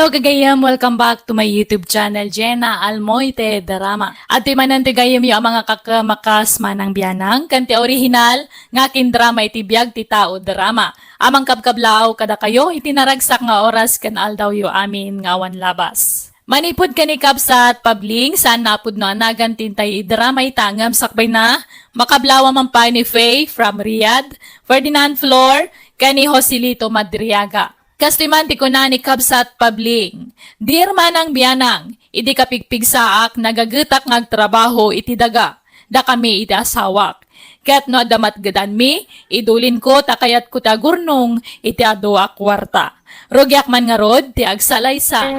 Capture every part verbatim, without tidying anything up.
Hello, gagayem. Welcome back to my YouTube channel, Jenna Almoite Drama. Adtoy manen ti gayemyo a mga kakamakas manang bianang, ken ti orihinal nga akin drama iti biag ti tao drama. A mangkabkablaw kadakayo iti naragsak nga oras ken aldawyo amin nga awan labas. Manipud ken ni Kabsat Pabling, saan a pudno a nagan ti intay idrama ita ngem sakbayna, makablawa man pay ni Faye from Riyadh, Ferdinand Flor, ken ni Joselito Madriaga. Kastoy man ti kuna ni Kabsat Pabling, "Dear manang bianang, idi kapigpigsaak, nagagetak nga agtrabaho iti daga, dakami iti asawak. Ket no adda matgedanmi, idulinko ta kayatko ti agurnong iti adu a kuarta. Rugiak man ngarud ti agsalaysay."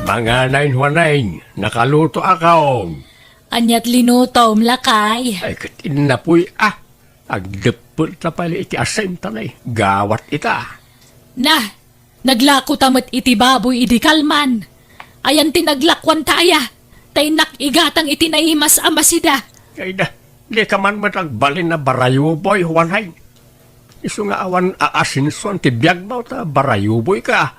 Mangan, Juanain, nakalutoakon. Aniat linutom, lakay? Ay, ket innapuy, ah. Agdeppel ta pay iti asin ta naigawat ita. Na, naglako ta met iti baboy idi kalman. Ayan ti naglakuan ta aya, ta innak igatang iti naimas a masida. Ay da, di ka man met agbalin a barayuboy, Juanain. Isu nga awan aasinsuan ti biagmo ta barayuboy ka.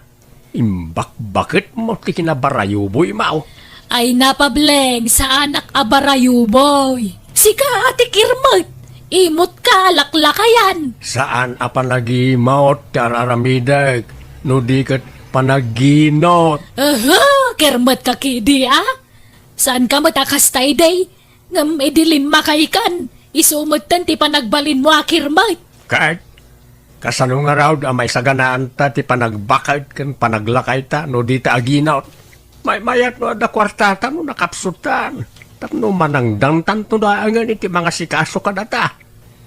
Imbakbaketmo ti kinabarayuboymo. Ay na, Pableng, saanak a barayuboy. Sika a ti kirmet. Imot ka, laklakayan. Saan a panagimot ti ar-aramidek, no di ket panaginot. Aha, kirmet ka kidi, a? Saan ka met a kasta idi? Ngem idi limmakaykan, isu metten ti panagbalinmo a kirmet. Ket, kasano ngarud a maisaganaanta ti panagbaked ken panaglakayta no dita aginot? Maymayat no adda kuartata no nakapsutan. Tapno manangdangtanto laengen iti mangasikaso kadata.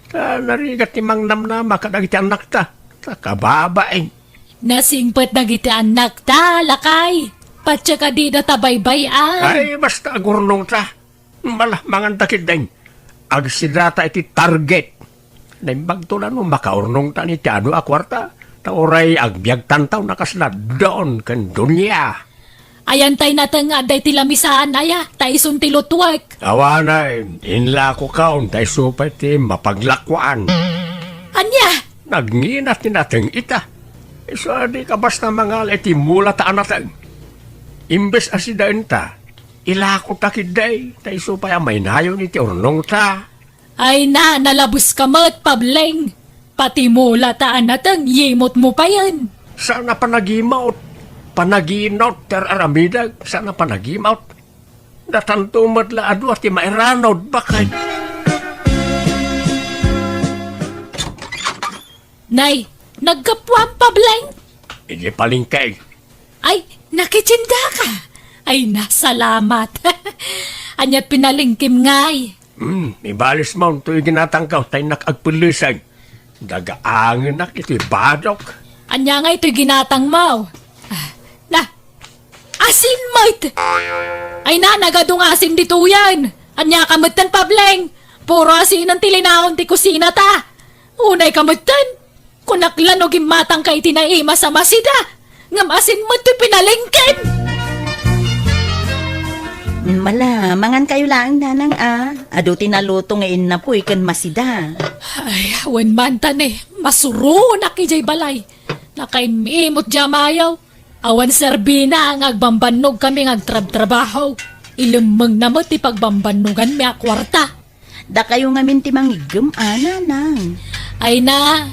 Ta narigat ti mangnamnama kadagiti annakta. Ta kababain. Nasingpet dagiti annakta, lakay. Patse kadida ta baybay-an. Ay, basta agurnongta. Mala, manganta ketdin. Agsidata iti target. Naimbagto la no makaurnongtan iti adu a kuarta. Ta uray agbiagtanto no kasla don ken donia. Ayan tay nateng nga adda iti lamisaan aya, ta isun ti lutuek. Awanay, inlakokon, ta isu pay ti mapaglakuan. Ania? Nagnginat ti nateng ita. Isu a di ka basta mangala iti mula ta a nateng. Imbes a sidaenta, ilakota ketdi, ta isu pay a mainayon iti urnongta. Ay na, nalabuska met, Pableng. Pati mula ta a nateng, yimotmo payen. Saan a panagimot. Panaginot, ti ar-aramidek, saan a panagimot. Datanto met la a dua ti mairanod, bakay. Nay, naggapuam, Pableng? Idi palengke. Ay, nakitindaka. Ay, nasalamat. Aniat pinalengkem, ngay? Hmm, ibalismon toy ginatangko, ta innak agpelleseng. Dagaangenak itoy badok. Ania ngay toy ginatangmo? Ah, na, asin met! Ay na, nagadu nga asin ditoyen. Ania ka metten, Pableng? Puro asinen ti linaon ti kusinata. Unay ka metten. Kunak la no gimmatangka iti naimas a masida, ngem asin met ti pinalengkem. Mala, mangankayo laeng, nanang, a. Adu ti naluto nga innapuy ken masida. Ay, wen man ta ne, masuronak idiay balay. Nakaim-imot diay amayo. Awan serbina nga agbambannogkami nga agtrabtrabaho. Ilemmengna met ti pagbambannoganmi a kuarta. Dakayo ngamin ti mangiggem, a, nanang. Ay na,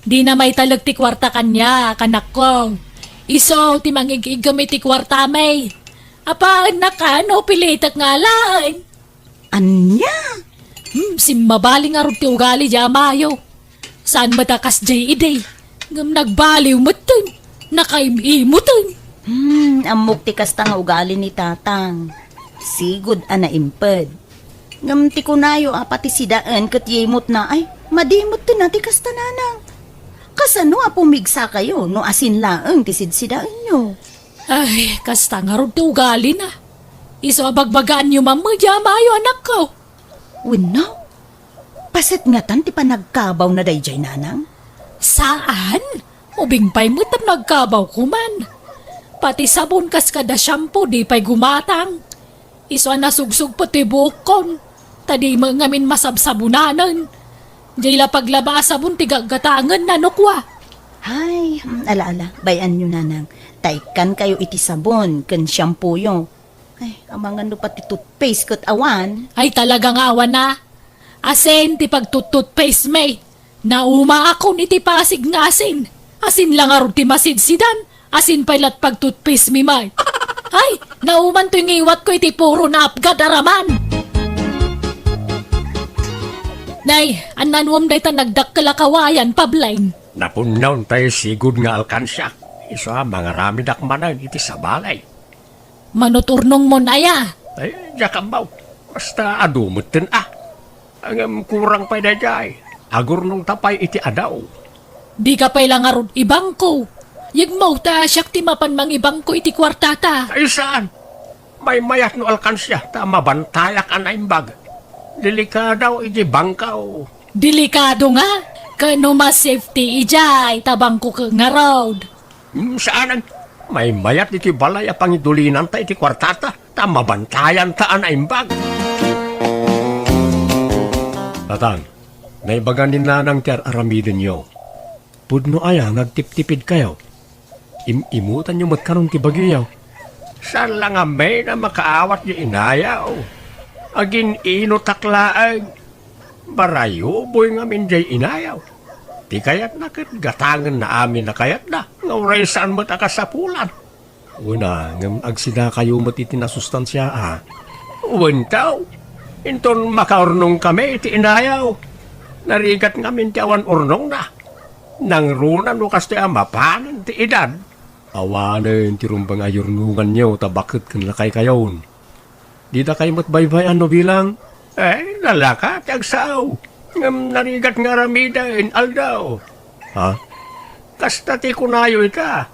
dina maitalek ti kuarta kaniak, anakko. Isu ti mangig-iggem iti kuartami. Apaannak a no pilitek nga alaen. Ania? Hmm, simmabali ngarud ti ugali diay amayo. Saan met a kasdiay idi, ngem nagbaliw metten, nakaim-imoten. Hmm, ammok ti kasta nga ugali ni Tatang. Sigud a naimped. Ngem ti kunayo a pati sidaen ket yimotna, ay, madi metten a ti kasta, nanang. Kasano a pumigsakayo no asin laeng ti sidsidaenyo? Ay, kasta ngarud ti ugalina. Isu a bagbagaanyo man met diay amayo, anakko. Wenno, paset ngatan ti panagkabawna daydiay, nanang? Saan? Ubing pay met tapno agkabawko man. Pati sabon kas kada shampoo, di pay gumatang. Isu a nasugsugpet ti buokkon, ta di met ngamin masabsabonanen. Diay la paglaba a sabon ti gaggatangenna no kua. Ay, mm, ala, ala, bay-anyo, nanang. Ta ikkankayo iti sabon ken shampooyo. Ay, amangan no pati toothpaste ket awan. Ay, talaga nga awan a. Asin ti pagtututpaste mi. Naumaakon iti Pasig nga asin. Asin la ngarud ti masidsidan. Asin pay lat pagtutpaste mi, may. Ay, nauman toy ngiwatko iti puro naapgad a raman. Nay, annanuam dayta nagdakkel a kawayan, Pableng? Napunnaw tay sigud nga alkansiak. Isu a mangaramidak manen iti sabali. Manuturnong mon aya? Ay, diak ammo. Basta adu metten a. Ngem kurang pay daydiay. Agurnong ta pay iti adaw. Dika pay la ngarud ibangko. Yegmo ta siak ti mapan mangibangko iti kuartata. Ay, saan? Maymayat no alkansia ta mabantayak a naimbag. Delikado iti bangko. Delikado nga? Ken no mas safety idiay ta bangko ket ngarud. Hmm, saanen. Maymayat iti balay a pangidulinanta iti kuartata, ta mabantayanta a naimbag. Tatang, naibagan ni Nanang ti ar-aramidenyo. Pudno aya nga agtiptipidkayo? Im-imutanyo met kanon ti bagiyo. Saan la ngamin a makaawat diay inayaw. Agin-inutak laeng. Barayuboy ngamin diay inayaw. Ti kayatna ket gatangenna amin a kayatna, nga uray saan met a kasapulan. Wen a, ngem agsidakayo met iti nasustansia a. Wen, taw. Inton makaurnongkami iti inayaw, narigat ngamin ti awan urnongna. Nangruna no kastoy a mapanen ti edad. Awanen ti rumbeng a yurnonganyo ta baket ken lakaykayon. Didakay met baybay-an no bilang? Ay, nalaka ti agsao. Ngem narigat nga aramiden, aldaw. Ha? Kasta ti kunayo ita.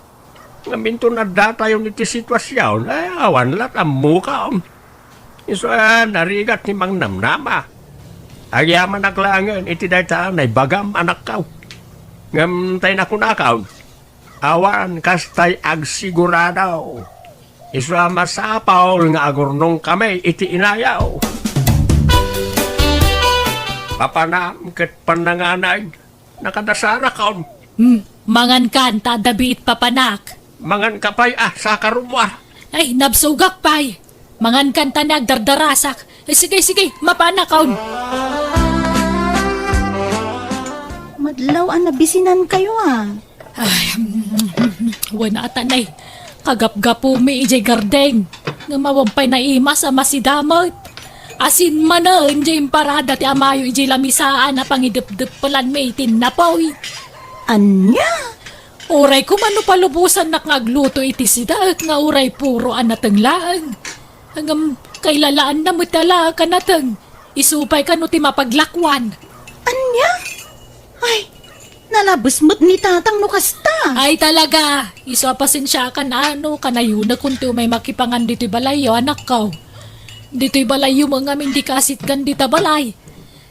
Ngem inton addatayon iti situasion, ay, awan lat ammokam. Isu a narigat ti mangnamnama. Agyamanak laengen iti dayta a naibagam, anakko. Ngem tay nakunakon, awan kastay agsigurado. Isu a masapul nga agurnongkami iti inayaw. Papanam ket pannanganay, nakadasarakon. Hmm, mangankan ta adda biit papanak. Manganka pay a, saka rummuar. Ay, nabsogak pay. Mangankan ta ni agdardarasak. Eh, sige, sige, mapanakon. Madlaw a nabisinankayo a. Ay, wen a, tanay. Kagapgapumi idiay gardeng. Ngem awan pay naimas a masidamet. Asin manen diay imparada ti amayo idiay lamisaan a pangidepdeppelanmi iti napoy. Ania? Uray koma no palubosannak nga agluto iti sidaek nga uray puro a nateng laeng. Ngem kailalaanna met a laeng a nateng. Isu pay kano ti mapaglakuan. Ania? Ay, nalabes met ni Tatang no kasta. Ay, talaga. Isu a pasensiakan a no kanayonakon ti umay makipangan ditoy balayyo, anakko. Ditoy balayyo met ngamin dika asitgan dita balay.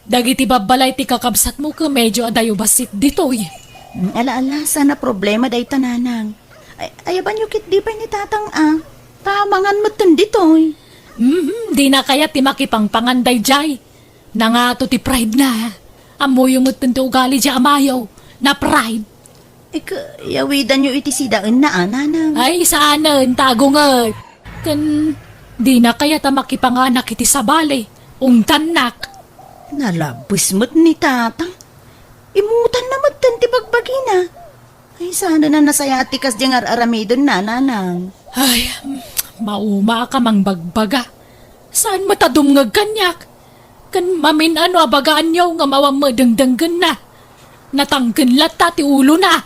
Dagiti babbalay ti kakabsatmo ket medyo adayo bassit ditoy. Mm, ala, ala, saan a problema dayta, nanang. Ay, ayabanyo ketdi pay ni Tatang a. Ta mangan metten ditoy. Mhm, dina kayat ti makipangpangan daydiay. Nangato ti pride na. Ammoyo metten ti ugali diay amayo. Na-pride. Ika, yawidanyo iti sidaenna a, nanang. Ay, saanen, ta agunget. Ken, dina kayat a makipanganak iti sabali. Ungtannak. Nalabes met ni Tatang. Imutanna metten ti bagbagina. Ay, saanen a nasayaat ti kasdiay nga ar-aramidenna, nanang. Ay, maumaak a mangbagbaga. Saan met a dumngeg kaniak? Ken mamin-ano a bagaanyo ngem awan met dengdenggenna. Natangken latta ti ulona.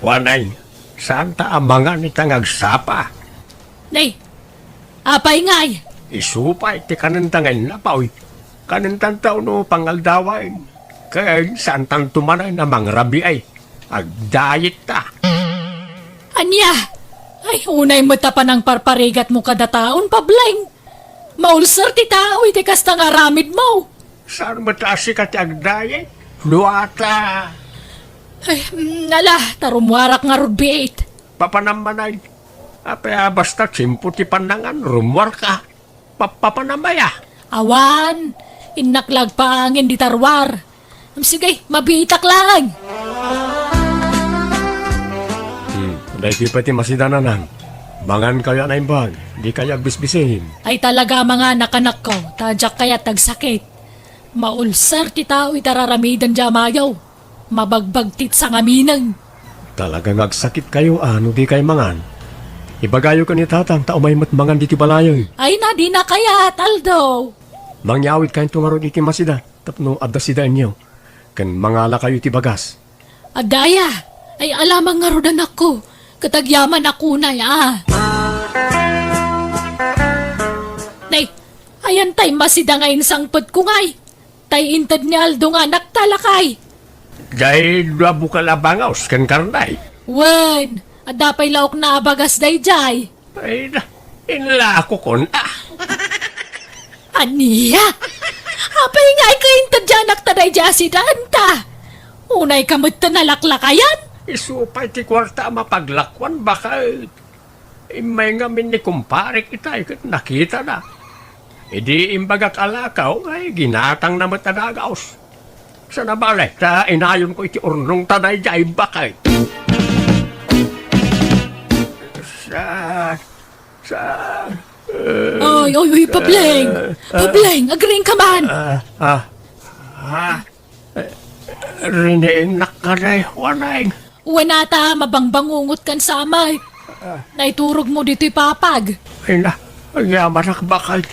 Wanay, saanta a mangan ita nga agsapa. Nay, apay ngay? Isu pay ti kanenta nga innapoy. Kanentanto no pangaldawen. Ken saantanto manen a mangrabii. Agdayetta. Ania? Ay, unay met a panangparparigatmo kada taon, Pableng. Maulser ti tao iti kasta nga aramidmo. Saan met a sika ti agdayet? Duata. Ay, mm, ala, ta rummuarak ngarud biit. Papanam manen. Apay a basta tiempo ti pannangan, rummuarka. Papapanam aya? Awan, innak la agpaangin dita ruar. Sige, mabiitak laeng. Daytoy pay ti masida, Nanang. Mangankayo a naimbag, dikayo agbisbisin. Ay talaga, manganak, anakko, ta diak kayat agsakit. Maulsar ti tao iti araramidan ti amayo. Mabagbagtit sangamineng. Talaga nga agsakitkayo a no dikay mangan. Ibagayo ken ni Tatang ta umay met mangan ditoy balayen. Ay na, dina kayat, Aldo. Mangyawidkayo ngarud iti masida tapno adda sidaenyo, ken mangalakayo iti bagas. Adda aya, ay alamang ngarud, anakko, ket agyamanak unay a. Nay, ayan tay masida nga insangpetko ngay. Tay inted ni Aldo nga anakta, lakay. Dayta dua bukel a bangaos ken karne. Wen, adda pay laokna a bagas daydiay. Ay, na, inlakokon, ah. Ania? Apay nga ay kainted ti anakta daydiay a sidaenta? Unayka met ta nalaklakayan? Isu pay ti kuarta a mapaglakuan, baket. Immay ngamin ni kumparek itay ket nakitana. Idi imbagak a lakaw, ay ginatangna met a dagaos. Sana bale, ta inayonko iti urnongta daydiay, baket. Sa, sa, Ay, oy, oy, Pableng! eh, Pableng, agriingka man! Ah, ah, ah. Riniingnak kadi, Waneng. Wen a ta, mabangbangungot kan samay. Naiturogmo ditoy papag. Ay na, agyamanak, baket.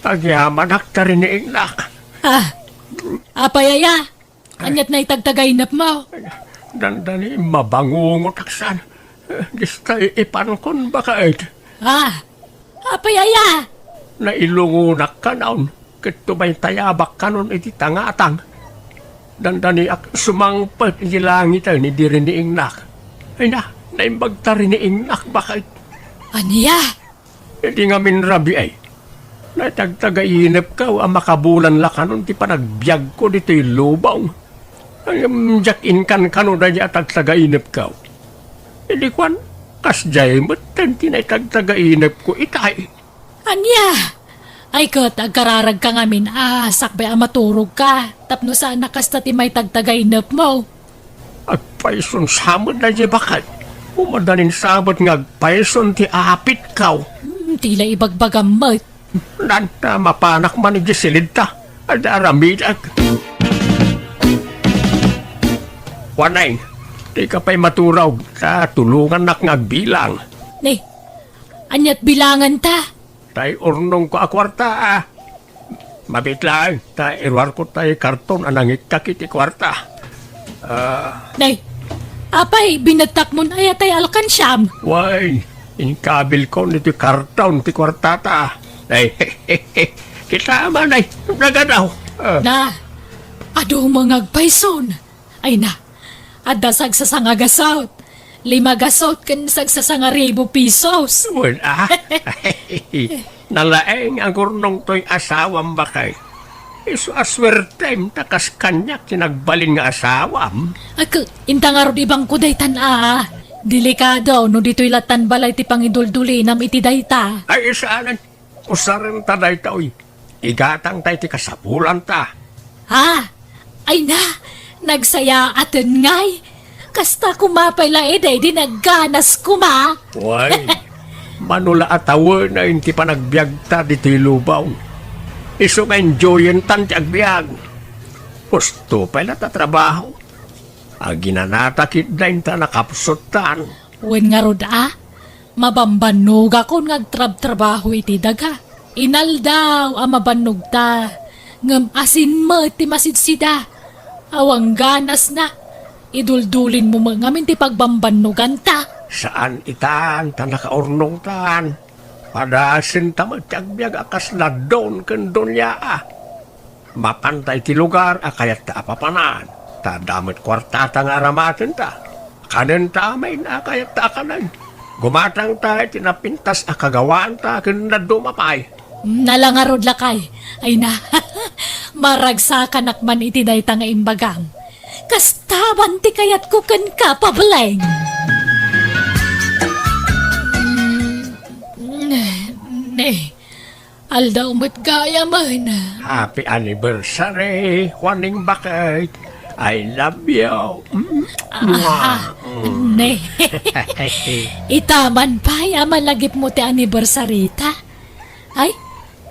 Agyamanak ta riniingnak. Ah, apay aya? Aniat na itagtagainepmo? Dandani, mabangungot aksan. Distay ipankon, baket. Ah, apay aya? Nailungonak kanon, ket tumaytayabak kanon iti tangatang. Dandaniak sumangpet iti langiten idi riniingnak. Ay na, naimbag ta riniingnak, baket. Ania? Idi ngamin rabii, naitagtagainepko a makabulan la kanon ti panagbiagko ditoy lubong. Ngem diak inkankano daydiay a tagtagainepko. Idi kuan, kasdiay metten ti naitagtagainepko itay. Ania? Ay ket, agkararagka ngamin a sakbay a maturogka tapno saan a kasta ti maitagtagainepmo. Agpayson sa met daydiay, baket. Umadanin sa met nga agpayson ti apitko. Hmm, ti la ibagbagam met. Nanta, mapanak man idiay silidta. Adda aramidek. Waneng, dika pay maturog, ta tulongannak nga agbilang. Ne, aniat bilanganta? Tay urnongko a kuarta, ah. Mabiit laeng, ta iruarko tay karton a nangikkak iti kuarta. Ah. Nay, apay, binettakmon aya tay alkansiam? Wen, inkabilkon iti karton ti kuartata. Nay, kita man, nay, nagadaw. Ah. Na, adu met nga agpayson. Ay na, adda sagsasanga gasut, lima gasut ken sagsasanga ribu pisos. Wen, ah. Nalaeng a gurnong toy asawam, baket. Isu a suertem ta kas kaniak ti nagbalin nga asawam. Ak, inta ngarud ibangko daytan a. Delikado no ditoy lattan balay ti pangiduldulinam iti dayta. Ay, saanen. Usarenta dayta, uy. Igatangta iti kasapulanta. Ha? Ay na, nagsayaaten ngay. Kasta koma pay la idi, di nagganas koma. Way, mano la a tawen a iti panagbiagta ditoy lubong. Isu nga enjoyentan ti agbiag. Husto pay la ta trabaho. Aginanata ketdi inta nakapsuttan. Wen ngarud a, mabambannogakon nga agtrabtrabaho iti daga. Inaldaw a mabannogta, ngem asin met ti masidsida. Awan ganasna, iduldulinmo met ngamin ti pagbambannoganta. Saan itan ta nakaurnongtan. Padasenta met ti agbiag a kasla don ken donia a. Mapanta iti lugar a kayatta a papanan, ta adda met kuartata nga aramatenta. Kanenta amin a kayatta a kanen. Gumatangta iti napintas a kagawaanta ken dadduma pay. Nala ngarud, lakay. Ay na, maragsakanak man iti dayta nga imbagam. Kasta man ti kayatko kenka, Pableng. Ne, aldaw met gayamen. Happy anniversary, Waneng baket. I love you. Mm. Ah, ne. Ita man pay a malagipmo ti anniversary ta. Ay,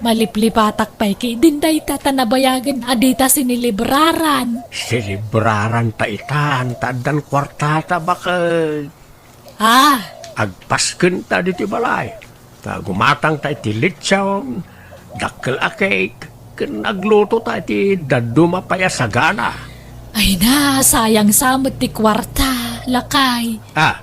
maliplipatak pay ketdin dayta ta nabayagen a dita sinelebraran. Selebraran ta itan, ta addan kuartata, baket. Ah. Agpaskenta ditoy balay. Ta gumatangta iti litson, dakkel a cake, ken aglutota iti dadduma pay a sagana. Ay na, sayang sa met ti kuarta, lakay. Ah.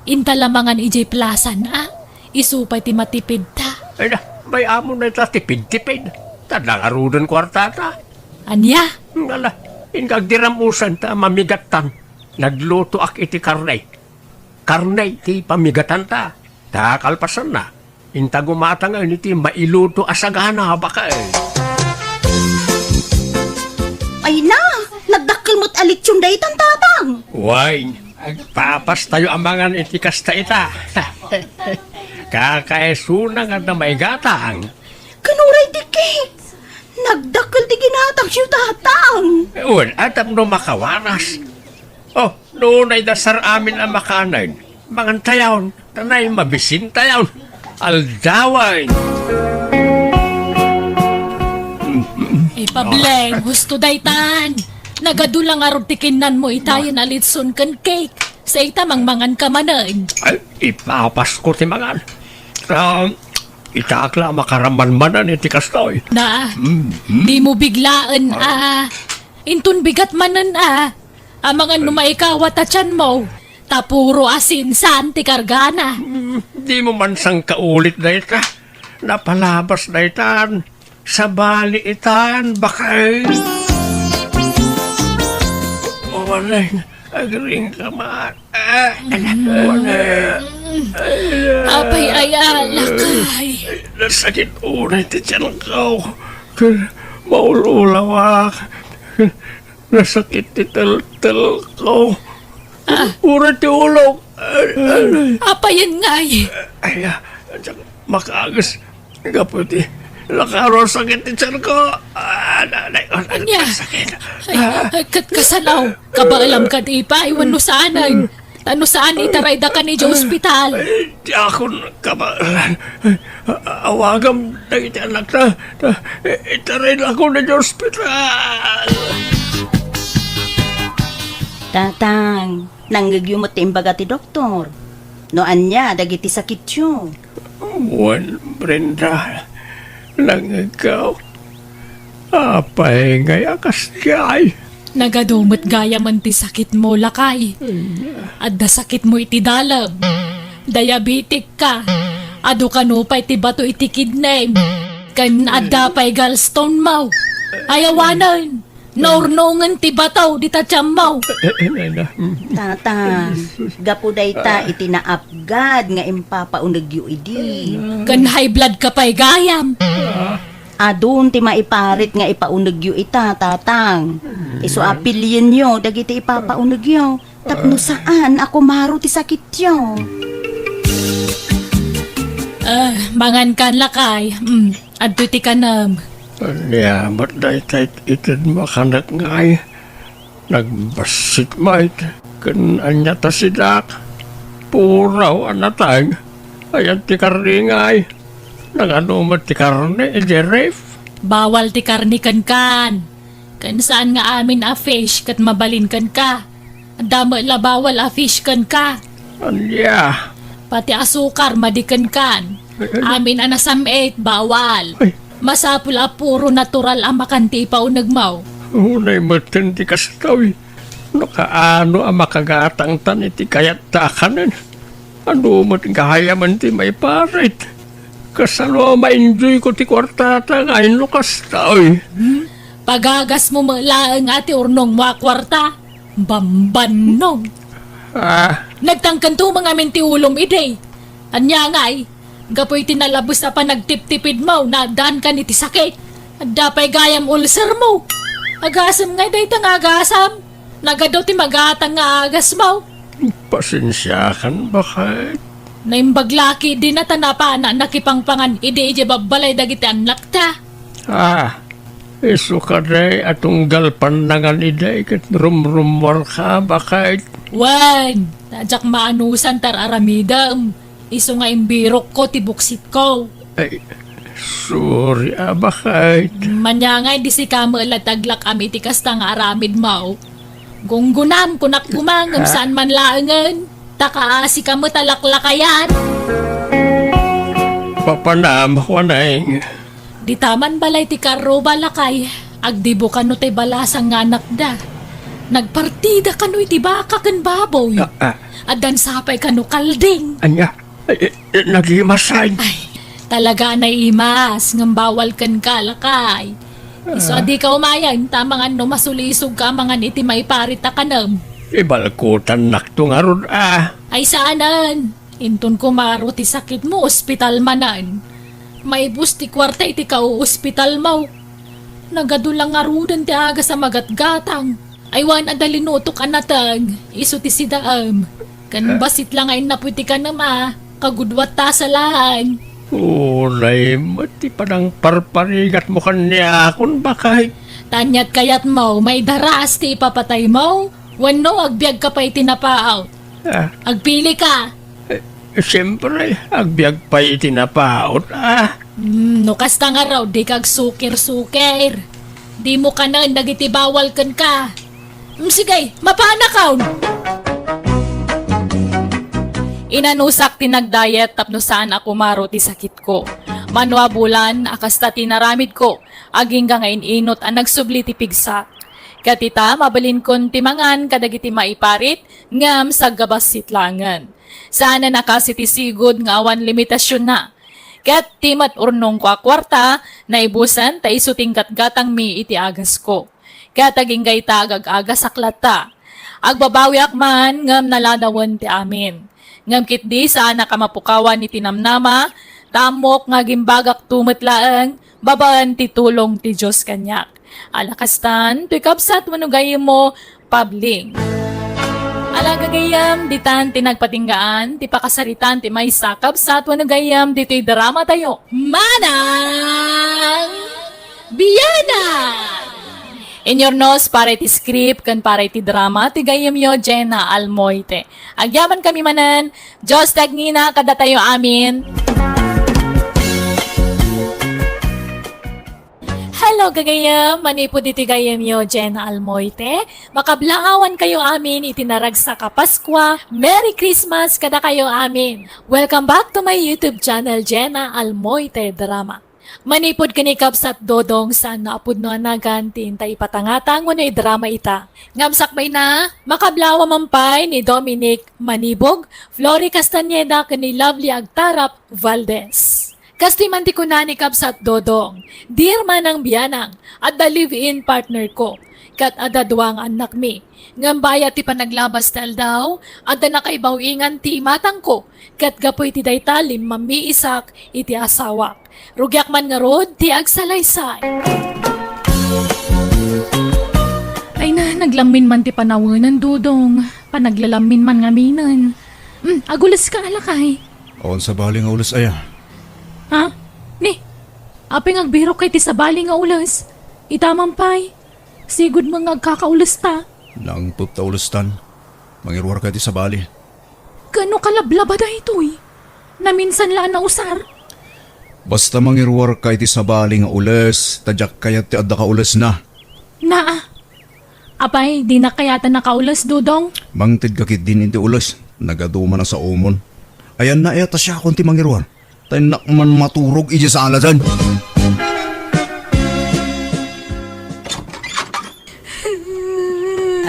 Inta la mangan idiay plasan, a? Isu pay ti matipidta. Ay na, bay-amon dayta tipid-tipid. Ta adda ngaruden kuartata. Ania? Ala, inka agdiram usan ta mamigattan. Naglutoak iti karne. Karne ti pamigatanta. Ta kalpasanna, inta gumatangen iti mailuto a sagana, baket. Ay na, nagdakkel met a litson daytan, Tatang. Wen, agpapastayo a mangan iti kasta ita. Kakaisuna nga adda maigatang. Ken uray ti cake. Nagdakkel ti ginatangyo, Tatang. Wen, a, tapno makawaras. Oh, no, naidasar amin a makanen. Mangantayon, tanay mabisintayon. Aldawan. Ipableng, husto daytan. Nagadu la ngarud ti kinnanmo itayen a litson ken cake. Sa ita mangmangan ka manen. Ay, ipapasko ti mangan. Ah, itak la makaramanmanan iti kastoy. Na, mm, mm. Dimo biglaen, ah. Inton bigat manen, ah. Amangan no maikawat a tianmo, ta puro asin saan ti kargana. Mm, dimo man sangkaulit dayta. Napalabas daytan. Sabali itan, baket. Wen, agring ka man. Ah, wen. Apay aya, lakay? Nasakit unay ti tianko. Ken maul-ulawak. Nasakit ti teltelko. Ah. Uray ti ulok. Ay, ay. Apayen ngay? Ay, ah, makaagis. Gapu ti nakaro sakit ti tianko. Ah, nanay ko, ania? Sakit. Ay, ah, ay, ket kasano? Kabaelam kadi pay wenno saanen? Ta no saan, itarayda kan idiay ospital. Ay, diakon kabaelan. Ay, a-, awagam dagiti anakta. Ta, i-, itaraydakon idiay ospital. Tatang, nangngegyo met ti imbaga ti doktor. No ania dagiti sakityo? Wen, Brenda, nangngegko. Apay ngay a kasdiay? Nagadu met gayamen ti sakitmo, lakay. Adda sakitmo iti dalem. Diabetic ka. Adu kano pay ti bato iti kidney. Ken adda pay gallstone mo. Ay awanen, naurnongen ti bato dita tiammo. Eh, eh, eh, eh, mm. Tatang, gapu dayta iti naapgad nga impapaunegyo idi. Ken high blood ka pay gayam. Adun ti maiparit nga ipaunegyo ita, Tatang. Isu a pilienyo dagiti ipapaunegyo tapno saan a kumaro ti sakityo. Ah, mangan kan, lakay. Mm, adtoy ti kanem. Ania met dayta it-, itedmo a kanek ngay? Nagbassit met, ken ania ta sidak? Puraw a nateng. Ayan ti karne ngay. Nagadu met ti karne idiay ref? Bawal ti karne kenkan. Ken saan nga amin a fish ket mabalin kenka. Adda met la bawal a fish kenka. Ania? Pati asukar madi kenkan. Ay, ay. Amin a nasam-it, bawal. Ay. Masapul a puro natural a makan ti ipaunegmo. Unay metten ti kastoy. No kaano a makagatangtan iti kayatta a kanen? Adu met gayamen ti maiparit. Kasano a ma-enjoyko ti kuartata nga inno kastoy? Hmm? Pagagasmo met laeng a ti urnongmo a kuarta. Bambannog. Ah. Nagtangken tumeng amin ti ulom idi. Ania ngay? Gapu iti nalabes a panagtiptipidmo, naaddaankan iti sakit. Adda pay gayam ulcermo. Agasem ngay dayta nga agasam. Nagadu ti magatang nga agasmo. Pasensiakan, baket. Naimbag la ketdin a ta napanak nakipangpangan idi idiay babbalay dagiti annakta. Ah, Isu kadi a tunggal pannangan idi ket rumrummuarka, Abakay. Wen, ta diak maanusan ti ar-aramidem. Isu nga imbirokko ti buksitko. Ay, sorry, Abakay. Ania ngay idi sika met la ti aglak-am iti kasta nga aramidmo? Gunggonam, kunak koma, ngem saan man laengen. Ta kaasika met a laklakayan. Papanam, Juaneng. Dita man balay ti karruba, lakay. Agdibo kano tay balasang nga anakda. Nagpartida kano iti baka ken baboy. Ah, ah. Addan sapay kano kalding. Ania? Eh, eh, eh, nagimasan. Ay, talaga a naimas, ngem bawal kenka, lakay. Isu a dika umayen, ta amangan no masulisogka amangan iti maiparit a kanem. Ibalkutannakto ngarud a. Ay, saanen. Inton kumaro ti sakitmo, ospital manen. Maibus ti kuarta iti kauospitalmo. Nagadu la ngaruden ti agas a magatgatang. Ay, wen adda linutok a nateng, isu ti sidaem. Ken bassit la nga innapoy ti kanem a, kagudwatta sa laeng. Unay met ti panangparparigatmo kaniakon, Abakay. Ta aniat kayatmo, maidaras ti ipapataymo? Wenno agbiagka pay iti napaut? Ah. Agpilika. Eh, siempre, agbiag pay iti napaut, ah. Hmm, no kasta ngarud, dika agsukir-sukir. Dimo kanen dagiti bawal kenka. Hmm, sige, mapanakon! Inanusak ti nagdayet tapno saan a kumaro ti sakitko. Mano a bulan a kasta ti inaramidko, agingga nga in-inut a nagsubli ti pigsak. Ket ita, mabalinkon ti mangan kadagiti maiparit, ngem saggabassit laengen. Saanen a kas iti sigud nga awan limitasionna. Ket ti met urnongko a kuarta, naibusen ta isu ti inggatgatangmi iti agasko. Ket agingga ita, agag-agasak latta. Agbabawiak man, ngem naladawen ti amin. Ngem ketdi saanak a mapukawan iti namnama, ta ammok nga agimbagakto met laeng babaen ti tulong ti Dios kaniak. Ala kastan, toy kabsat wenno gayyemmo, Pabling. Ala gagayyem, ditan ti nagpatinggaan ti pakasaritaan ti maysa a kabsat wenno gayyem ditoy dramatayo. Manang Biana! Inyurnos para iti script ken para iti drama ti gayyemyo, Jenna Almoite. Agyamankami manen, Dios ti agngina kadatayo amin. Hello, gagayyem! Manipud iti gayyemyo, Jenna Almoite, makablaawankayo amin iti naragsak a Paskua. Merry Christmas kadakayo amin! Welcome back to my YouTube channel, Jenna Almoite Drama. Manipud ken ni Kabsat Dodong, saan a pudno a nagan ti inta ipatangatang wenno idrama ita. Ngem sakbayna, makablaawan man pay ni Dominic Manibog, Flory Castañeda ken ni Lovely Agtarap Valdez. Kastoy man ti kuna ni Kabsat Dodong, "Dear Manang Bianang, adda live-in partner ko, ket adda dua nga annakmi. Ngem bayat ti panaglabas ti aldaw, adda nakaibaw-ingan ti imatangko, ket gapu iti dayta, limmamiisak iti asawak. Rugiak man ngarud ti agsalaysay." Ay na, naglammin man ti panawenen, Dodong. Panaglalammin man ngaminen. Hmm, aguleska, lakay. Awan sabali nga ules aya. Ha? Ni, apay nga agbirokka iti sabali nga ules? Ita man pay. Sigud met nga agkakaulesta. Nangpet ta ulestan. Mangiruarka iti sabali. Ken no kalablaba daytoy? Naminsan la a nausar. Basta mangiruarka iti sabali nga ules, ta diak kayat ti adda kaulesna. Naa. Apay, dinak kayat a nakaules, Dodong? Mangtedka ketdin iti ules. Nagadu man a saomon. Ayanna aya ta siakon ti mangiruar. Ta innak man maturog idiay saladen.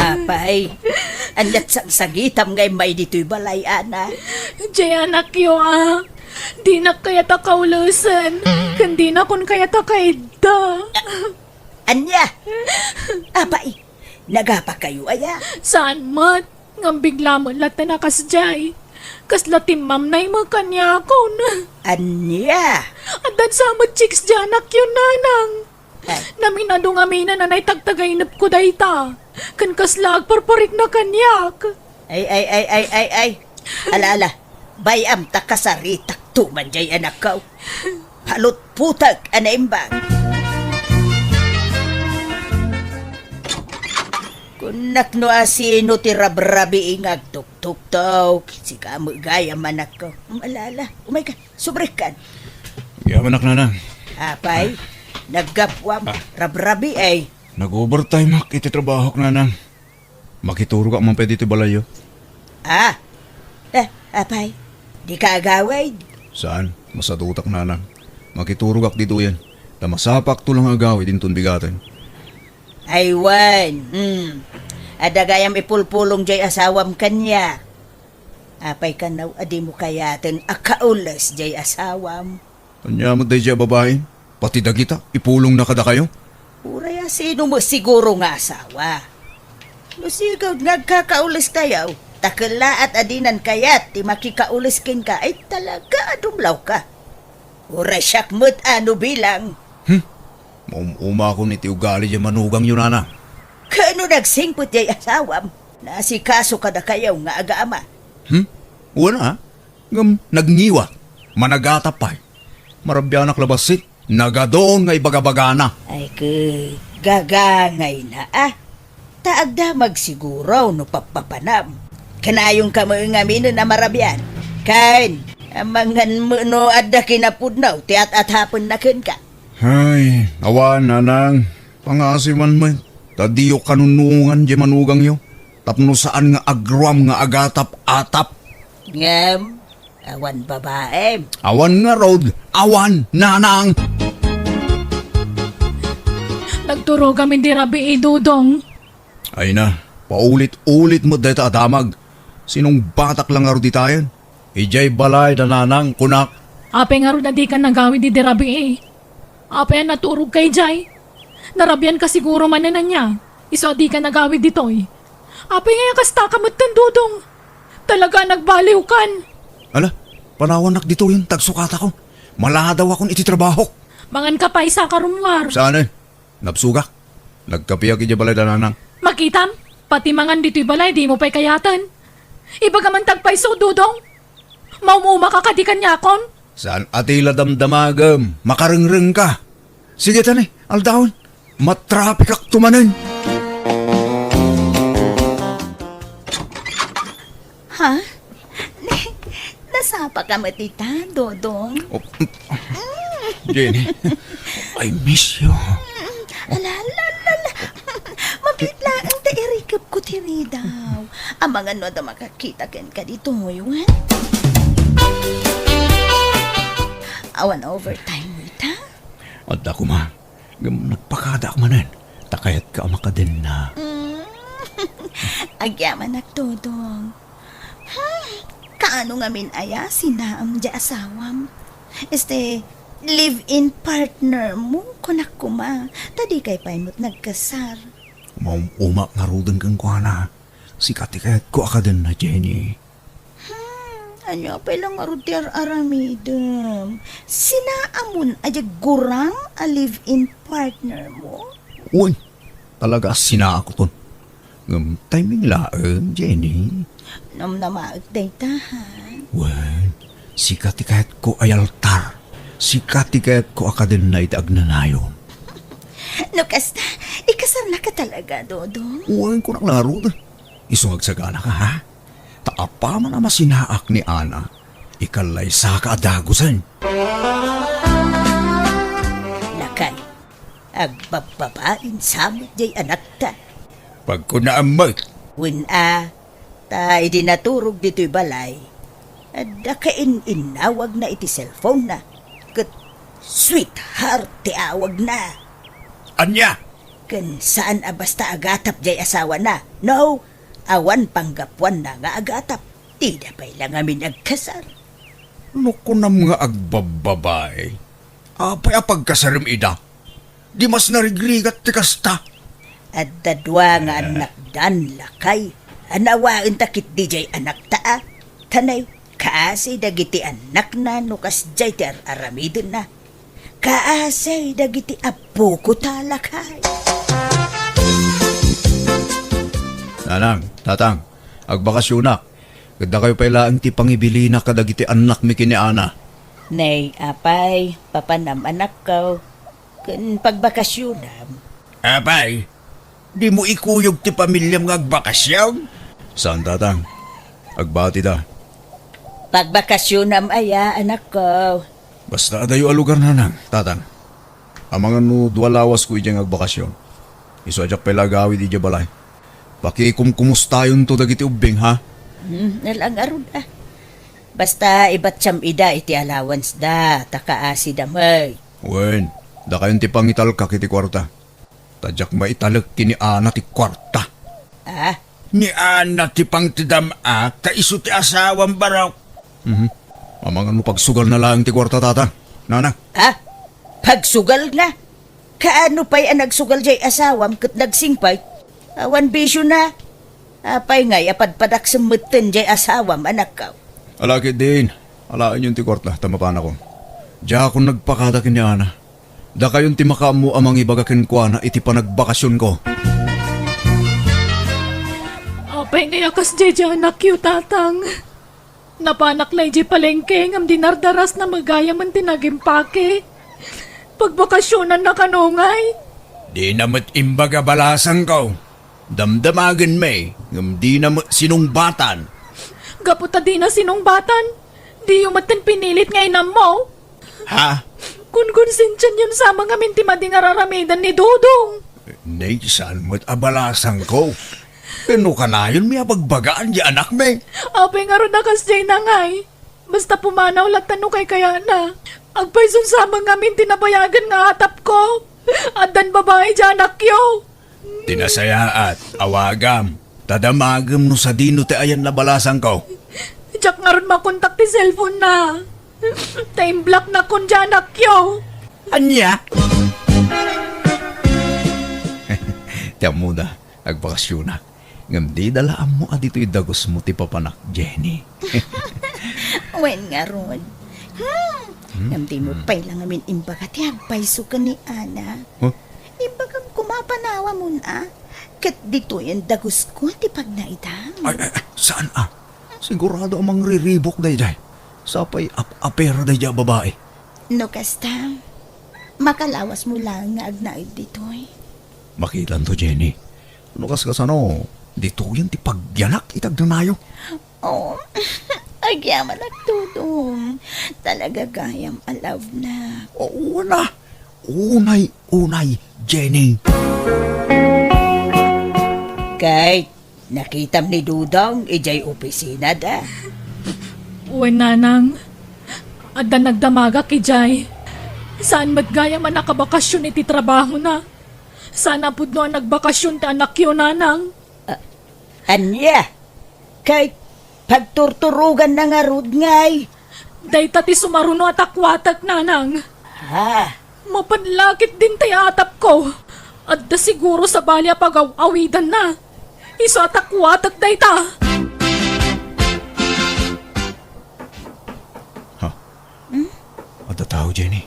Apay, aniat sagsagitam nga immay ditoy balay, anak? Diay anakyo, a. Dinak kayat a kaulesen, ken dinakon kayat a kaidda. Ania? Apay, nagapakayo aya? Saan met, ngem bigla met latta a kasdiay. Kasla timmamnay met kaniakon. Ania? Addan sa met chicks diay anakyo, nanang. Ay. Naminado ngaminen a naitagtagainepko dayta. Ken kasla agparparikna kaniak. Ay, ay, ay, ay, ay, ay. Ala, ala. Bay-am ta kasaritakto man diay anakko. Palutputek a naimbag. Kunak no asino ti rabrabii nga agtuktuktok, sika met gayam, anakko. Malala, umayka, subrikkan. Agyamanak, nanang. Apay, naggapuam, Ah. rabrabii. Nag-overtime ak iti trabahok, nanang. Makiturogak man pay ditoy balayyo. Ah, eh, apay, dika agawid? Saan, masadutak, nanang. Makiturogak ditoyen. Ta masapakto lang nga agawid inton bigaten. Ay wen, hmm. Adda gayam ipulpulong jay asawam kaniak. Apay kano a dimo kayaten a kaules jay asawam? Ania met daydiay a babai? Pati dagita, ipulongna kadakayo? Uray asino met siguro nga asawa? No sigud nga agkakauleskayo, ta kellaat a dinan kayat ti makikaules kenka, ay talaga a dumlawka. Uray siak met a no bilang. Hmm? Maum-umakon iti ugali diay manugangyo, nanang. Kano nagsingpet diay asawam, naasikaso kadakayo nga agama? Hmm? Wen a, ngem nagngiwak, managatap pay. Marabianak la bassit, nagaduon nga ibagabagana. Ay, ke, gagangayna, ah. Ta agdamag siguro no pappapanam. Kanayonka met ngaminen a marabian. Ken, amangan met no adda kinapudno ti at-atapenna kenka. Ay, awan, nanang. Pangasiman met. Ta diyo kanunnuongan diay manugangyo. Tapno saan nga agruam nga agatap-atap. Ngem, awan babaem. Awan ngarud, awan, nanang. Nagturogam iti rabii, Dodong. Ay na, paulit-ulit met dayta a damag. Sinungbatak la ngarud itayen. Idiay balay da nanang, kunak. Apay ngarud a dika nagawid iti rabii? Apay a naturogka idiay? Narabianka siguro manen ania, isu a dika nagawid ditoy. Apay ngay a kastaka metten, Dodong? Talaga a nagbaliwkan. Ala, panawannak ditoyen ta agsukatakon. Maladawakon iti trabahok. Manganka pay, saka rummuar. Saan, eh? Nabsogak. Nagkapiak idiay balay da nanang. Makitam, pati mangan ditoy balay, dimo pay kayaten. Ibagam man ti agpayso, Dodong. Maum-umaka kadi kaniakon? Saan a ti la damdamagem, makarengrengka. Sige ta ni, aldawen. Matrapikakto manen. Ha? Nasapaka met ita, Dodong? Oh, Jenny, I miss you. Ala, ala, ala, ala. Mabiit laeng ta irikepko ti ridaw. Amangan no adda makakita kenka ditoy, wen? Awan overtime mo ita? Adda koma. Ngem nagpakadaak manen, ta kayatka a makadenna. Mm. Agyamanak, Dodong. Hmm, kaano ngamin aya sinaam diay asawam? Este, live-in partner mo, kunak koma, ta dikay pay met nagkasar. Maum-umak ngaruden kenkuana. Sika ti kayatko a kadenna, Jenny. Hmm, ania pay la ngarud ti ar-aramidem? Sinaamon a diay gurang a live-in partner mo? Uy, talaga a sinaakon. Ngem timing laeng, Jenny. Namnamaek dayta, ha? Wen, sika ti kayatko a yaltar. Sika ti kayatko a kadenna iti agnanayon. No kasta, ikasarnaka talaga, Dodong? Wen, kunak ngarud. Isu nga agsaganaka, ha? Ta apaman a masinaak ni Ana, ikallaysaka a dagusen. Lakay, agbabbabain sa met diay anakta. Pagkunaam met. Wen a, ta idi naturog ditoy balay, adda kain-innawagna iti cellphone-na, ket sweetheart ti awagna. Ania? Ken saan a basta agatap diay asawana. No, awan panggapuanna nga agatap. Dida pay la ngamin agkasar. No kunam nga agbabbabae, apay a pagkasarem ida? Di mas narigrigat ti kasta. Adda dua nga annakdan, lakay. Anawaen ta ketdi diay anakta a. Tanay, kaasi dagiti annakna no kasdiay ti ar-aramidenna. Kaasi dagiti appoko ta, lakay. Nanang, tatang, agbakasionak. Ket dakayo pay laeng ti pangibilinak kadagiti annakmi ken ni Ana. Nay, apay, papanam, anakko, ken pagbakasionam. Apay, Dimo ikuyog ti pamiliam nga agbakasyon? Saan, Tatang. Agbatida. Pagbakasyonam aya, anakko? Basta adayo a lugar, Nanang, Tatang. Amangan no dua lawasko idiay nga agbakasyon. Isu a diak pay la agawid idiay balay. Pakikumkumustayonto dagiti ubbing, ha? Hmm, nalaang ngarud, a. Basta ibatiam ida iti allowance da, ta kaasi da met. Wen, dakayon ti pangitalkak iti kuarta. Ta diak maitalek ken ni Ana ti kuarta. A? Ni Ana ti pangtedam-ak, ta isu ti asawam, barok. Mhm. Amangan no pagsugalna laeng ti kuarta, Tatang. Nanang. A? Pagsugalna? Kaano pay a nagsugal diay asawam ket nagsingpet? Awan bisiona. Apay ngay a padpadaksem metten diay asawam, anakko? Ala ketdin, alaenyon ti kuarta, ta mapanakon. Diakon nagpakada ken ni Ana. Dakayon ti makaammo a mangibaga kenkuana iti panagbakasionko. Apay ngay a kasdiay diay anakyo, Tatang? Napanak la idiay palengke ngem dinardarasna met gayamen ti nagimpake. Pagbakasionanna kano ngay? Dina met imbaga balasangko. Damdamagenmi, ngem dina met sinungbatan. Gapu ta dina sinungbatan, diyo metten pinilit nga inammo. Ha? Konkonsensianyon sa amin ti madi nga ar-aramiden ni Dodong. Nay, saan met a balasangko? Ken no kanayonmi a bagbagaan diay anakmi? Apay ngarud a kasdiay ngay? Basta pumanaw latta no kaykayatna. Agpayson sa amin ti nabayagen nga atapko. Addan babai diay anakyo. Ti nasayaat, awagam. Ta damagem no sadino ti ayan a balasangko. Diak ngarud makontak ti cellphone-na. Ta imblock-nakon diay anakyo. Ania? Ti ammoda, agbakasionak. Ngem dida la ammo a ditoy dagusmo ti papanak, Jenny. Wen ngarud. Hmm. Hmm? Ngem dimo pay la ngamin imbaga ti agpayso ken ni Ana. Huh? Imbagam koma a panawamon a, ket ditoyen dagusko ti pagnaedam. Ay, ay, ay, saan a? Sigurado a mangriribuk daydiay. Sapay ap-apera daydiay a babai. No kasta, makalawasmo laeng nga agnaed ditoy. Makitanto, Jenny. No kaskasano, ditoyen ti pagyanak iti agnanayo. Oh, agyamanak, Dodong. Talaga gayam a love-nak. Oo na. Unay-unay, Jenny. Kay, nakitam ni Dodong idiay opisinada? Wen, Nanang. Adda nagdamagak idiay. Saan met gayam a nakabakasyon iti trabahona. Saan a pudno a nagbakasyon ti anakyo, Nanang. Ah, ania? Kay pagturturoganna ngarud ngay? Dayta ti sumaruno a takuatek, Nanang. Ha? Mapan la ketdin ti atapko. Adda siguro sabali a pagaw-awidanna. Isu a takuatek dayta. Ha? Hmm? Adda tao, Jenny.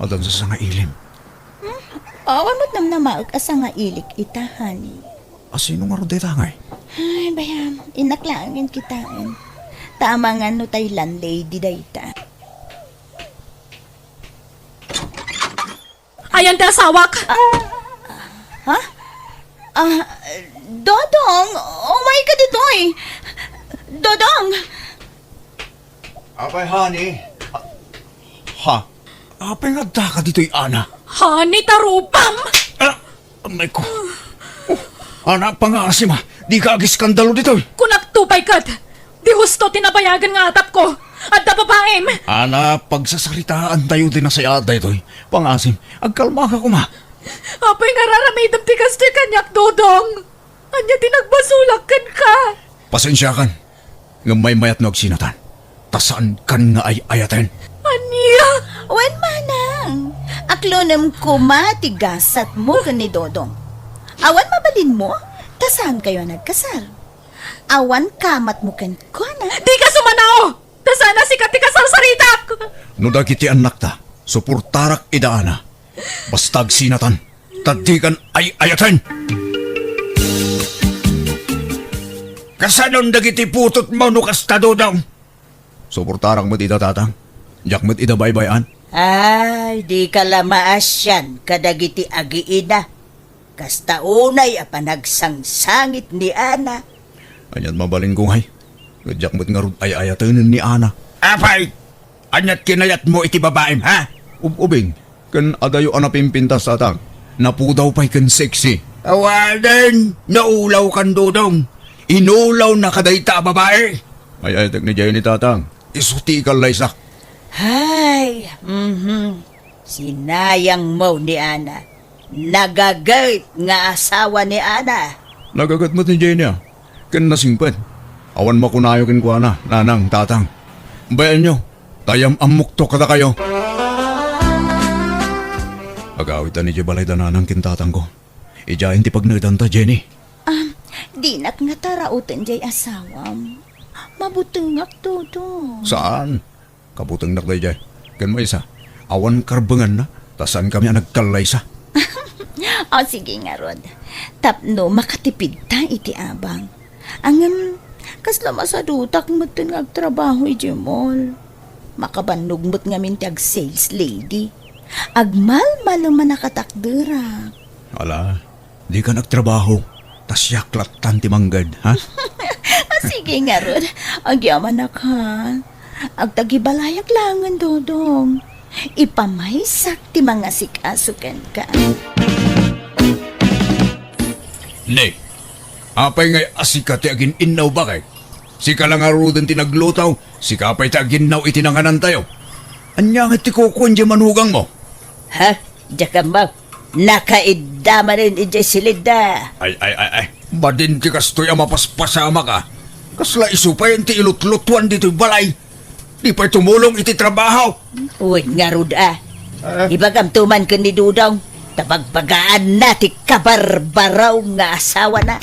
Adda sasangailim. Hmm? Awan met namnamaek a sangailik ita, honey. A, sino ngarud dayta ngay? Ay, bayam, innak laeng kitaen. Ta amangan no tay landlady dayta. Ayan ti asawak! Ah, ha? Ah, Dodong, umayka ditoy. Dodong! Apay, honey? Ha? Apay nga addaka ditoy, Ana? Honey, tarupam! Ah, amay ko. Oh, Ana, pangasim a. Dika agiskandalo ditoy. Kunakto pay ket, di husto ti nabayagen nga atapko. Adda babaim. Ana, pagsasaritaantayo ti nasayaat daytoy. Pangasim, agkalmaka koma. Apay nga ar-aramidem ti kasta kaniak, Dodong? Ania ti nagbasolak kenka? Pasensiakan, ngem maymayat no agsinatan, ta saankan nga ay-ayaten. Ania? Wen, manang, aklonem koma ti gasatmo ken ni Dodong. Awan mabalinmo, ta saankayo a nagkasar. Awan kamatmo kenkuana. Dika sumanao! Ta saan a sika ti kasarsaritak! No dagiti annakta, suportarak ida, Ana. Basta agsinatan, ta dikan ay-ayaten! Kasanon dagiti putotmo no kasta, Dodong? Suportarak met ida, Tatang. Diak met ida baybay-an. Ay, dika la maasian kadagiti agiina. Kasta unay a panagsangsangit ni Ana. Aniat mabalinko ngay? Ket diak met ngarud ay-ayatenen ni Ana. Apay! Aniat kinayatmo iti babaim, ha? Ub-ubing, ken adayo a napimpintas, Tatang. Napudaw pay ken sexy. Awanen, naulawkan, Dodong. Inulawna kadayta a babai. Ay-ayatek ni Jenny, Tatang. Isu ti ikallaysak. Hay, mhm. Sinayangmo ni Ana. Nagaget nga asawa ni Ana. Nagaget met ni Jenny, a. Ken nasingpet. Awan makunayo kenkuana, nanang, tatang. Bayaenyo, ta yam-ammokto kadakayo. Agawidtan idiay balayda nanang ken tatangko. Idiayen ti pagnaedanta, Jenny. Ah, dinak ngata rauten diay asawam. Mabutengak, Dodong. Saan? Kabutengnak daydiay. Ken maysa, awan karbenganna, ta saankami a nagkallaysa. O, sige ngarud. Tapno makatipidta iti abang. Ngem, kasla masadutak metten nga agtrabaho idiay mall. Makabannog met ngamin ti ag-sales lady. Agmalmalem a nakatakderak. Ala, dika nagtrabaho, ta siak lattan ti mangged, ha? Sige ngarud, agyamanak, ha? Agtagibalayak laengen, Dodong. Ipamaysak ti mangasikaso kenka. Ne, apay ngay a sika ti agin-innaw, baket? Sika la ngaruden ti nagluto, sika pay ti aginnaw iti nanganantayo. Ania ngay ti kukuan diay manugangmo? Ha? Diak ammo. Nakaidda manen idiay silidda. Ay, ay, ay, ay. Madin ti kastoy a mapaspasamak, a. Kasla isu pay ti ilutlutuan ditoy balay. Di pay tumulong iti trabaho. Wen ngarud, a. Ah. Ibagamto man ken ni Dodong, ta bagbagaanna ti kabarbaraw nga asawana.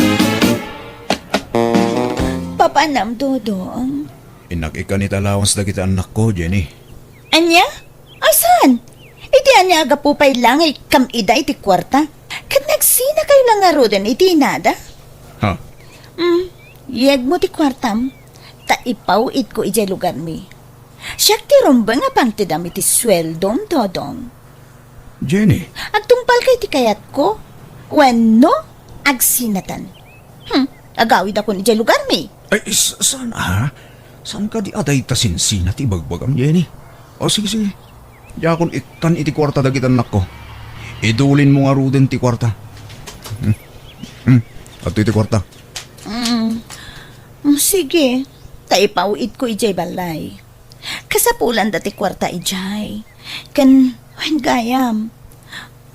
Papanam, Dodong? Innak ikkan iti allowance dagiti annakko, Jenny. Ania? Asan? Iti ania a gapu pay la nga ikkam ida iti kuarta? Ket nagsinakayo la ngaruden iti inada? Ha? Mm, yegmo ti kuartam, ta ipaw-itko idiay lugarmi. Siak ti rumbeng a pangtedam iti sueldom, Dodong. Jenny. Agtungpalka iti kayatko? Wenno agsinatan? Hmm, agawidakon idiay lugarmi. Ay, s-, saan, a? Saan kadi a dayta sinsina ti ibagbagam, Jenny? O, sige, sige. Diakon ikkan iti kuarta dagiti annakko. Idulinmo ngaruden ti kuarta. Hmm. Hmm. Adtoy ti kuarta. Mm. Mm, sige. Ta ipaw-itko idiay balay. Kasapulanda ti kuarta idiay. Ken, wen gayam,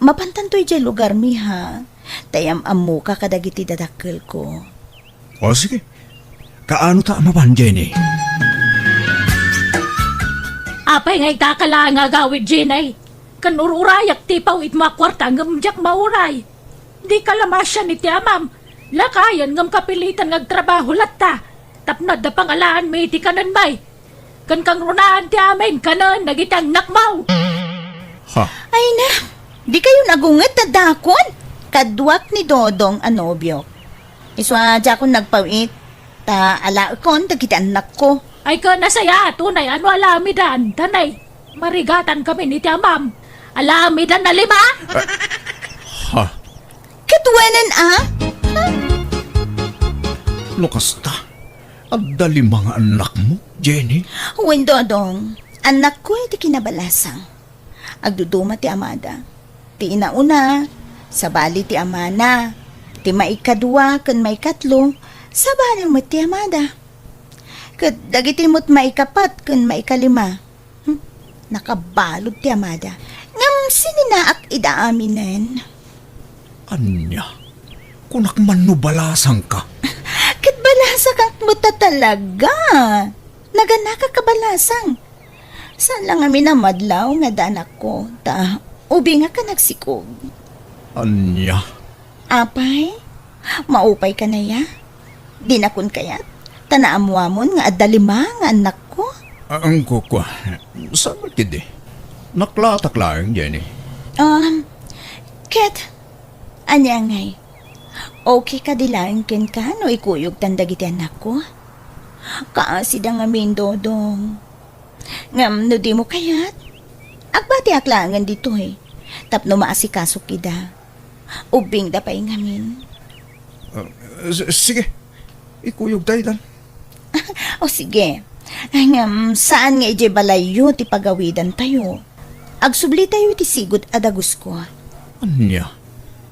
mapantanto idiay lugarmi, ha? Ta yam-ammoka kadagiti dadakkelko. O, sige. Kaano ta a mapan, Jenny? Apay nga ikaka la nga agawid, Jenny? Ken ur-urayak ti ipaw-itmo a kuarta ngem diak mauray. Dika la masian iti amam. Lakayen ngem kapilitan nga agtrabaho latta. Tapno adda pangalaanmi iti kanenmi. Ken kangrunaan ti amin kanen dagiti annakmo. Ha? Ay na, dikayon agunget ta dakon. Kaduak ni Dodong a nobiok. Isu a diakon nagpaw-it, ta alaekon dagiti annakko. Ay, ken nasayaat unay a no alamidan, ta nay, marigatan kami iti amam. Alamidan a lima? Ha? Ket wenen a? No kasta, adda lima nga annakmo, Jenny? Wen, Dodong, annakko iti kinabalasang. Agduduma ti amada. Ti inauna, sabali ti amana. Ti maikadua ken maikatlo, sabali met ti amada. Ket dagiti met maikapat ken maikalima, hmm, nakabalud ti amada. Ngem sininaak ida aminen. Ania? Kunak man no balasangka? Ket balasakak met a talaga. Naganakak a balasang. Saan la ngamin a madlaw nga adda anakko, ta ubingak a nagsikog. Ania? Apay, maupay ka naya? Dinakon kayat? Ta naammoamon nga adda lima nga annakko. Ah, ang kukwa. Saan man kidi? Naklatak laeng, Jenny. Um, ket, ania ngay? Okay kadi laeng kenka no ikuyogtan dagiti annakko? Kaasida ngamin, Dodong. Ngem no dimo kayat, agbatiak laengen ditoy tapno maasikasok ida. Ubbingda pay ngamin. Ah, s-, sige. Ikuyogta itan. O sige. Ay, ngem, saan nga idiay balayyo ti pagawidantayo? Agsublitayo iti sigud a dagusko. Ania?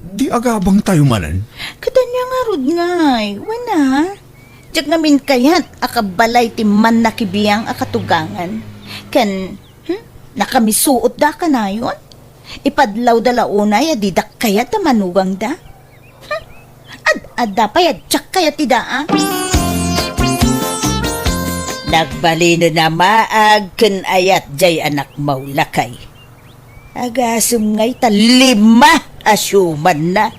Di agabangtayo manen? Ket ania ngarud ngay? Wen a? Diak ngamin kayat a kabalay ti mannakibiang a katugangan. Ken, hmm, nakamisuotda a kanayon? Ipadlawda la unay a didak kayat a manugangda? Hmm? Ad-adda pay a diak kayat ida a? Nagbalinen a maag ken ayat jay anakmo, lakay. Agasem ngay ta lima a siumanna.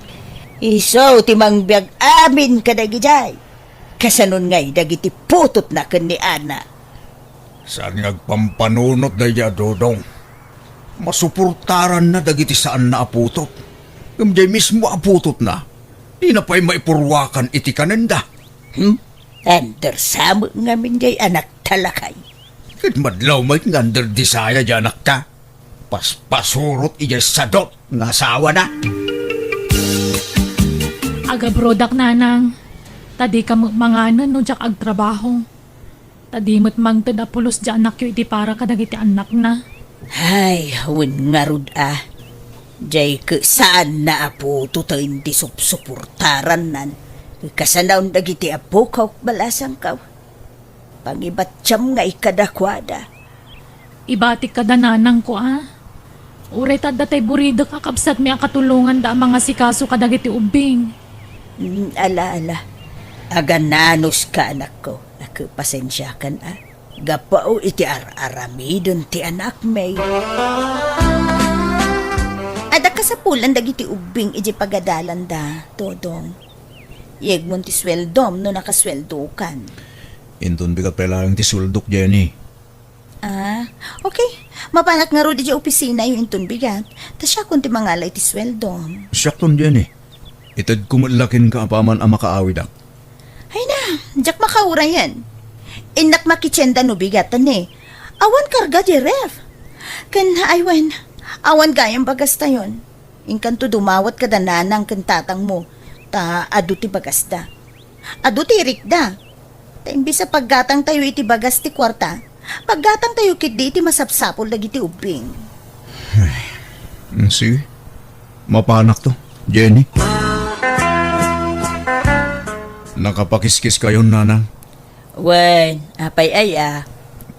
Isu ti mangbiag amin kadagidiay. Kasanon ngay dagiti putotna ken ni Ana? Saan nga agpampanunot daydiay a Dodong? Masuportaranna dagiti saanna a putot. Ngem diay mismo a putotna, dina pay maipurwakan iti kanenda. Hmm? Under sa met ngamin diay anakta, lakay. Ket madlaw met nga under desaya diay anakta. Paspasurot idiay sadot nga asawana. Agabrodak, nanang, ta dika met manganen no diak agtrabaho. Ta di met mangted a pulos diay anakyo iti para kadagiti annakna. Ay, wen ngarud a. Diay ket saanna a putoten ti supsuportarannan. Kasanaon dagiti apok, balasangko. Pangibattiam ngay kadakuada. Ibatik kada nanangko a. Uray ta adda tay buridek a kabsatmi a katulonganda a mangasikaso kadagiti ubbing. Mm, ala, ala. Agananuska, anakko. Nagpasensiakan a. Gapu iti ar-aramiden ti anakmi. Adda kasapulan dagiti ubbing idiay pagadalanda, Dodong. Yegmon ti sueldom no nakasueldokan. Inton bigat pay laeng ti sueldok, Jenny. Ah, okay. Mapanak ngarud idiay opisinayo inton bigat. Ta siakon ti mangala iti sueldom. Siakton, Jenny. Itedko met la kenka apaman a makaawidak. Ay na, diak makaurayen. Innak makitienda no bigat, ta ne. Awan karga diay ref. Ken, ay wen, awan gayam bagastayon. Inkanto dumawat kada nanang ken tatangmo, ta adu ti bagasda. Adu ti irikda. Ta imbes a paggatangtayo iti bagas ti kuarta, paggatangtayo ketdi iti masapsapul dagiti ubbing. Ay, mm, sige. Mapanakto, Jenny. Nakapakiskiskayon, nanang. Wen, apay aya?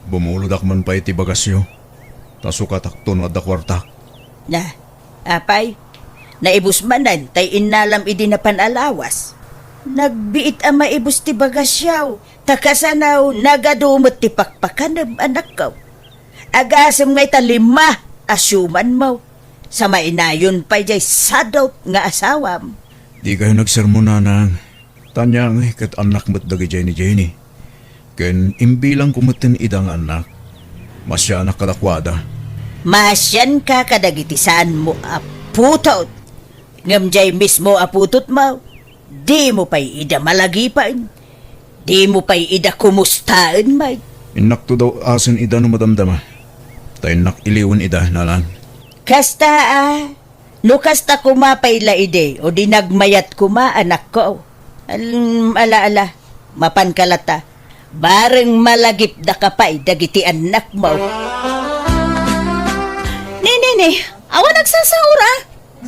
Bumulodak man pay iti bagasyo. Ta sukatakto no adda kuartak. Na, apay, naibus manen tay innalam idi napan a lawas. Nagbiit a maibus ti bagasyaw, ta kasano nagadu met ti pakpakanem, anakko. Agasem ngay ta lima a siumanmo. Sa mainayon pay diay sadot nga asawam. Dikayo nagsermon, nanang. Ta ania ngay ket annak met dagidiay ni Jenny. Ken imbilangko metten ida nga annak. Maasianak kadakuada. Maasianka kadagiti saanmo a putot. Ngem diay mismo a putotmo, dimo pay ida malagipen. Dimo pay ida kumustaen met. Innakto daw asen ida no madamdama. Ta innak iliwen ida, nanang. Kasta a. No kasta koma pay la idi, o di nagmayat koma, anakko. Al-, ala, ala, mapanka lata. Bareng malagipdaka pay dagiti annakmo. Ni, ni, ni, awan agsasaur a.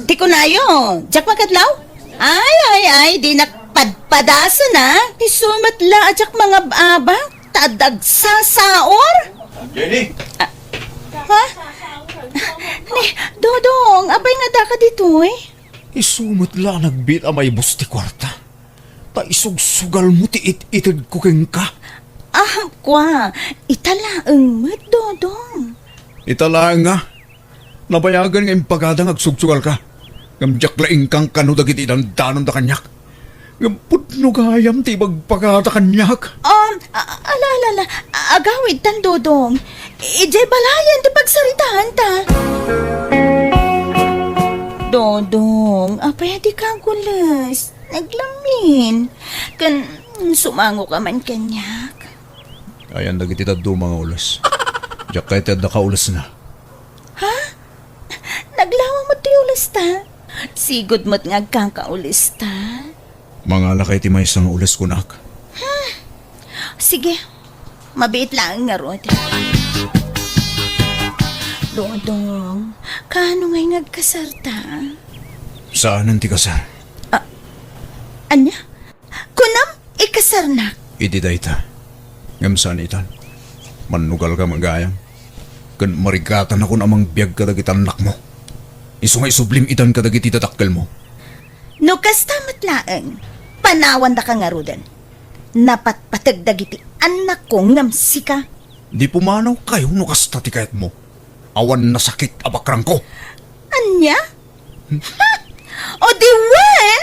Ti kunayo, diak makadlaw? Ay, ay, ay, dinak padpadasen a. Isu met la a diak mangab-abak. Ta adda agsasaur? Jenny! Ah, ha? Ni, Dodong, apay nga daka ditoy? Isu met la nagbiit a maibus ti kuarta. Ta isugsugalmo ti it-itedko kenka. Ah, kua, ita laeng met, Dodong. Ita laeng nga? Nabayagen nga impagada nga agsugsugalka. Ngem diak la inkankano dagiti dandanonda kaniak. Ngem pudno gayam ti ibagbaga kaniak. Um, a-, ala, ala, ala. Agawidtan, Dodong. Idiay balayen ti pagsaritaanta. Dodong, apay a dika agules? Naglamin. Ken, sumangoka man kaniak. Ayan dagiti dadduma nga ules. Diak kayat ti adda kaulesna. Ha? Naglawa met ti ulesta? Sigud met nga agkakaulista. Mangalaka iti maysa nga ules kunak. Sige, mabiit laeng ngarud. Dodong, kaano ngay nga agkasarta? Saanen ti kasar? Ah, ania? Kunam, ikasarnak? Idi dayta. Ngem saan itan. Mannugalka met gayam. Ken marigatanakon a mangbiag kadagiti annakmo. Isu nga isublim itan kadagiti dadakkelmo. No kasta met laeng, panawandaka ngaruden. Napatpateg dagiti annakko ngem sika. Di pumanawkayo no kasta ti kayatmo. Awan nasakit a bakrangko. Ania? Ha? O di wen,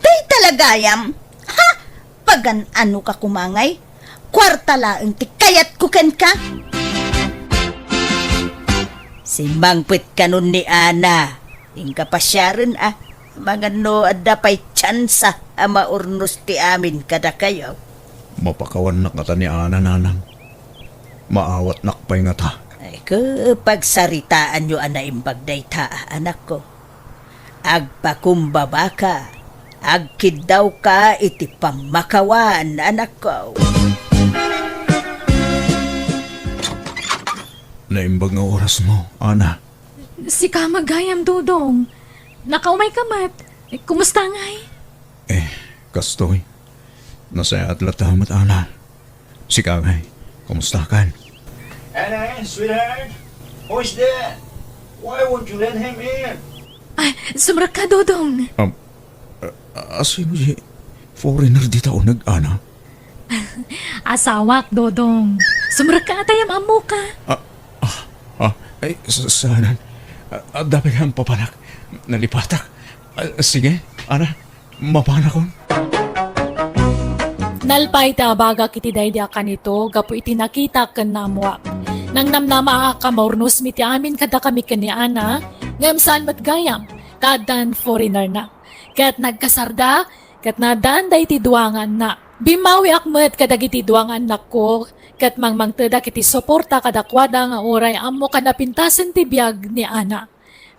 dayta la gayam. Ha? Pagan-anoka koma ngay? Kuarta laeng ti kayatko kenka. Simmangpet kanon ni Ana. Inka pasiaren a. Amangan no adda pay tsansa a maurnos ti amin kadakayo. Mapakawannak ngata ni Ana, nanang. Maawatnak pay ngata. Ay, ke, pagsaritaanyo a naimbag dayta, anakko. Agpakumbabaka, agkiddawka iti pammakawan, anakko. Naimbag nga orasmo, Ana. Sika met gayam, Dodong. Nakaumayka met. Eh, kumusta ngay? Eh, kastoy. Nasayaat latta met, Ana. Sika ngay, kumustakan? Anna, sweetheart, who is there? Why won't you let him in? Ay, sumrekka, Dodong. Um, a-, asino di foreigner dita uneg, Ana? Asawak, Dodong. Sumrekka, ta ammok. Ah, ah, ah, ay, sa-, saanen? Ah, adda pay nga papanak. Nalipatak. Ah, sige, Ana. Mapanakon. Nalpay ti abagak iti daydi a kanito gapu iti nakitak ken naammoak. Nangnamnamaak a maurnosmi ti amin kadakami ken ni Ana, ngem saan met gayam, ta addan foreigner-na. Ket nagkasarda, ket naaddan daydi dua nga annak. Bimmawiak met kadagiti dua nga annakko, ket mangmangtedak iti suporta kadakuada nga uray ammok a napintasen ti biag ni Ana.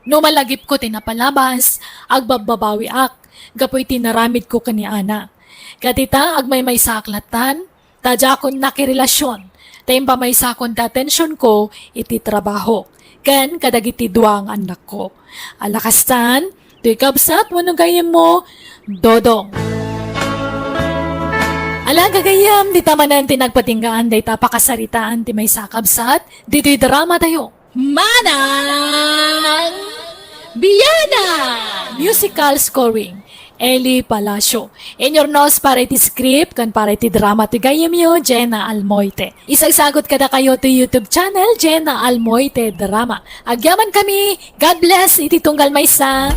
No malagipko ti napalabas, agbabbabawiak gapu iti naramidko ken ni Ana. Ket ita, agmaymaysaak lattan, ta diakon nakirelasion, ta impamaysakon ti atensionko iti trabaho, ken kadagiti dua nga annakko. Ala kastan, toy kabsat wenno gayyemmo, Dodong. Ala, gagayyem, dita manen ti nagpatinggaan dayta a pakasaritaan ti maysa a kabsat, ditoy drama tayo. Manang Bianang! Musical scoring, Eli Palacio. Inyurnos para iti script ken para iti drama ti gayyemyo, Jenna Almoite. Isagsagut kadakayo ti YouTube channel, Jenna Almoite Drama. Agyamankami, God bless iti tunggal maysa.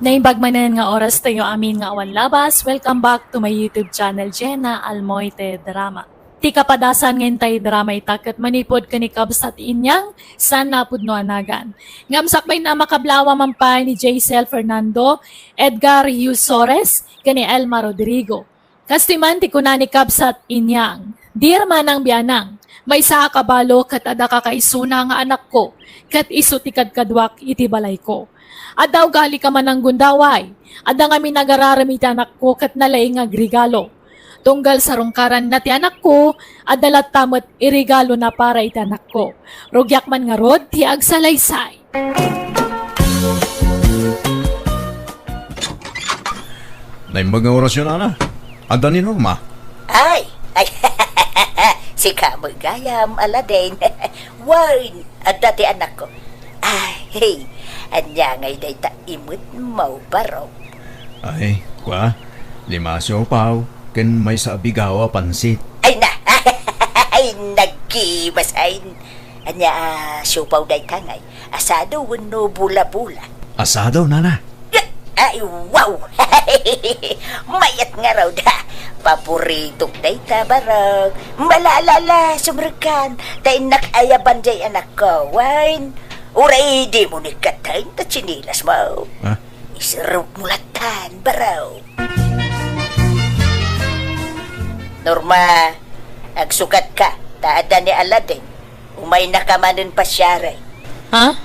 Naimbag manen nga oras tayo amin nga awan labas. Welcome back to my YouTube channel, Jenna Almoite Drama. Ti kapadasan nga intay drama ita ket manipud ken ni Kabsat Inyang, saan napudno a nagan. Ngem sakbayna a makablawa man pay ni Jaisel Fernando, Edgar Hugh Sores, ken ni Elma Rodrigo. Kastoy man ti kuna ni Kabsat Inyang, "Dear Manang Bianang, maysa a kabalo ket adda kakaisuna nga anakko, ket isu ti kadkaduak iti balayko. Adda ugalika manang gundaway, adda ngamin agararem iti anakko ket nalaing nga agregalo. Tunggal sarungkaranna ti anakko, adda latta met iregalona para iti anakko. Rugiak man ngarud ti agsalaysay." Naimbag nga orasyon, Ana. Adda ni Norma? Ay, ay, sika met gayam, Aladen. Wen, adda ti anakko. Ay, ania ngay dayta imet mo, barok? Ay, kua, lima a siopaw, ken maysa a bigaw a pansit. Ay na, ay, nagkibasain. Ania a siopaw dayta ngay? Asado wenno bula-bula? Asado, Nana. Ay, wow! Mayat ngarud, ha? Paboritok dayta, barok. Malaalala, sumrekkan. Ta innak ayaban jay anakko, wen? Uray dimo ni katten ta tsinelas mo. Ha? Isirupmo lattan, barok. Norma, agsukatka, ta adda ni Aladen. Umaynaka manen pasiarek. Ha?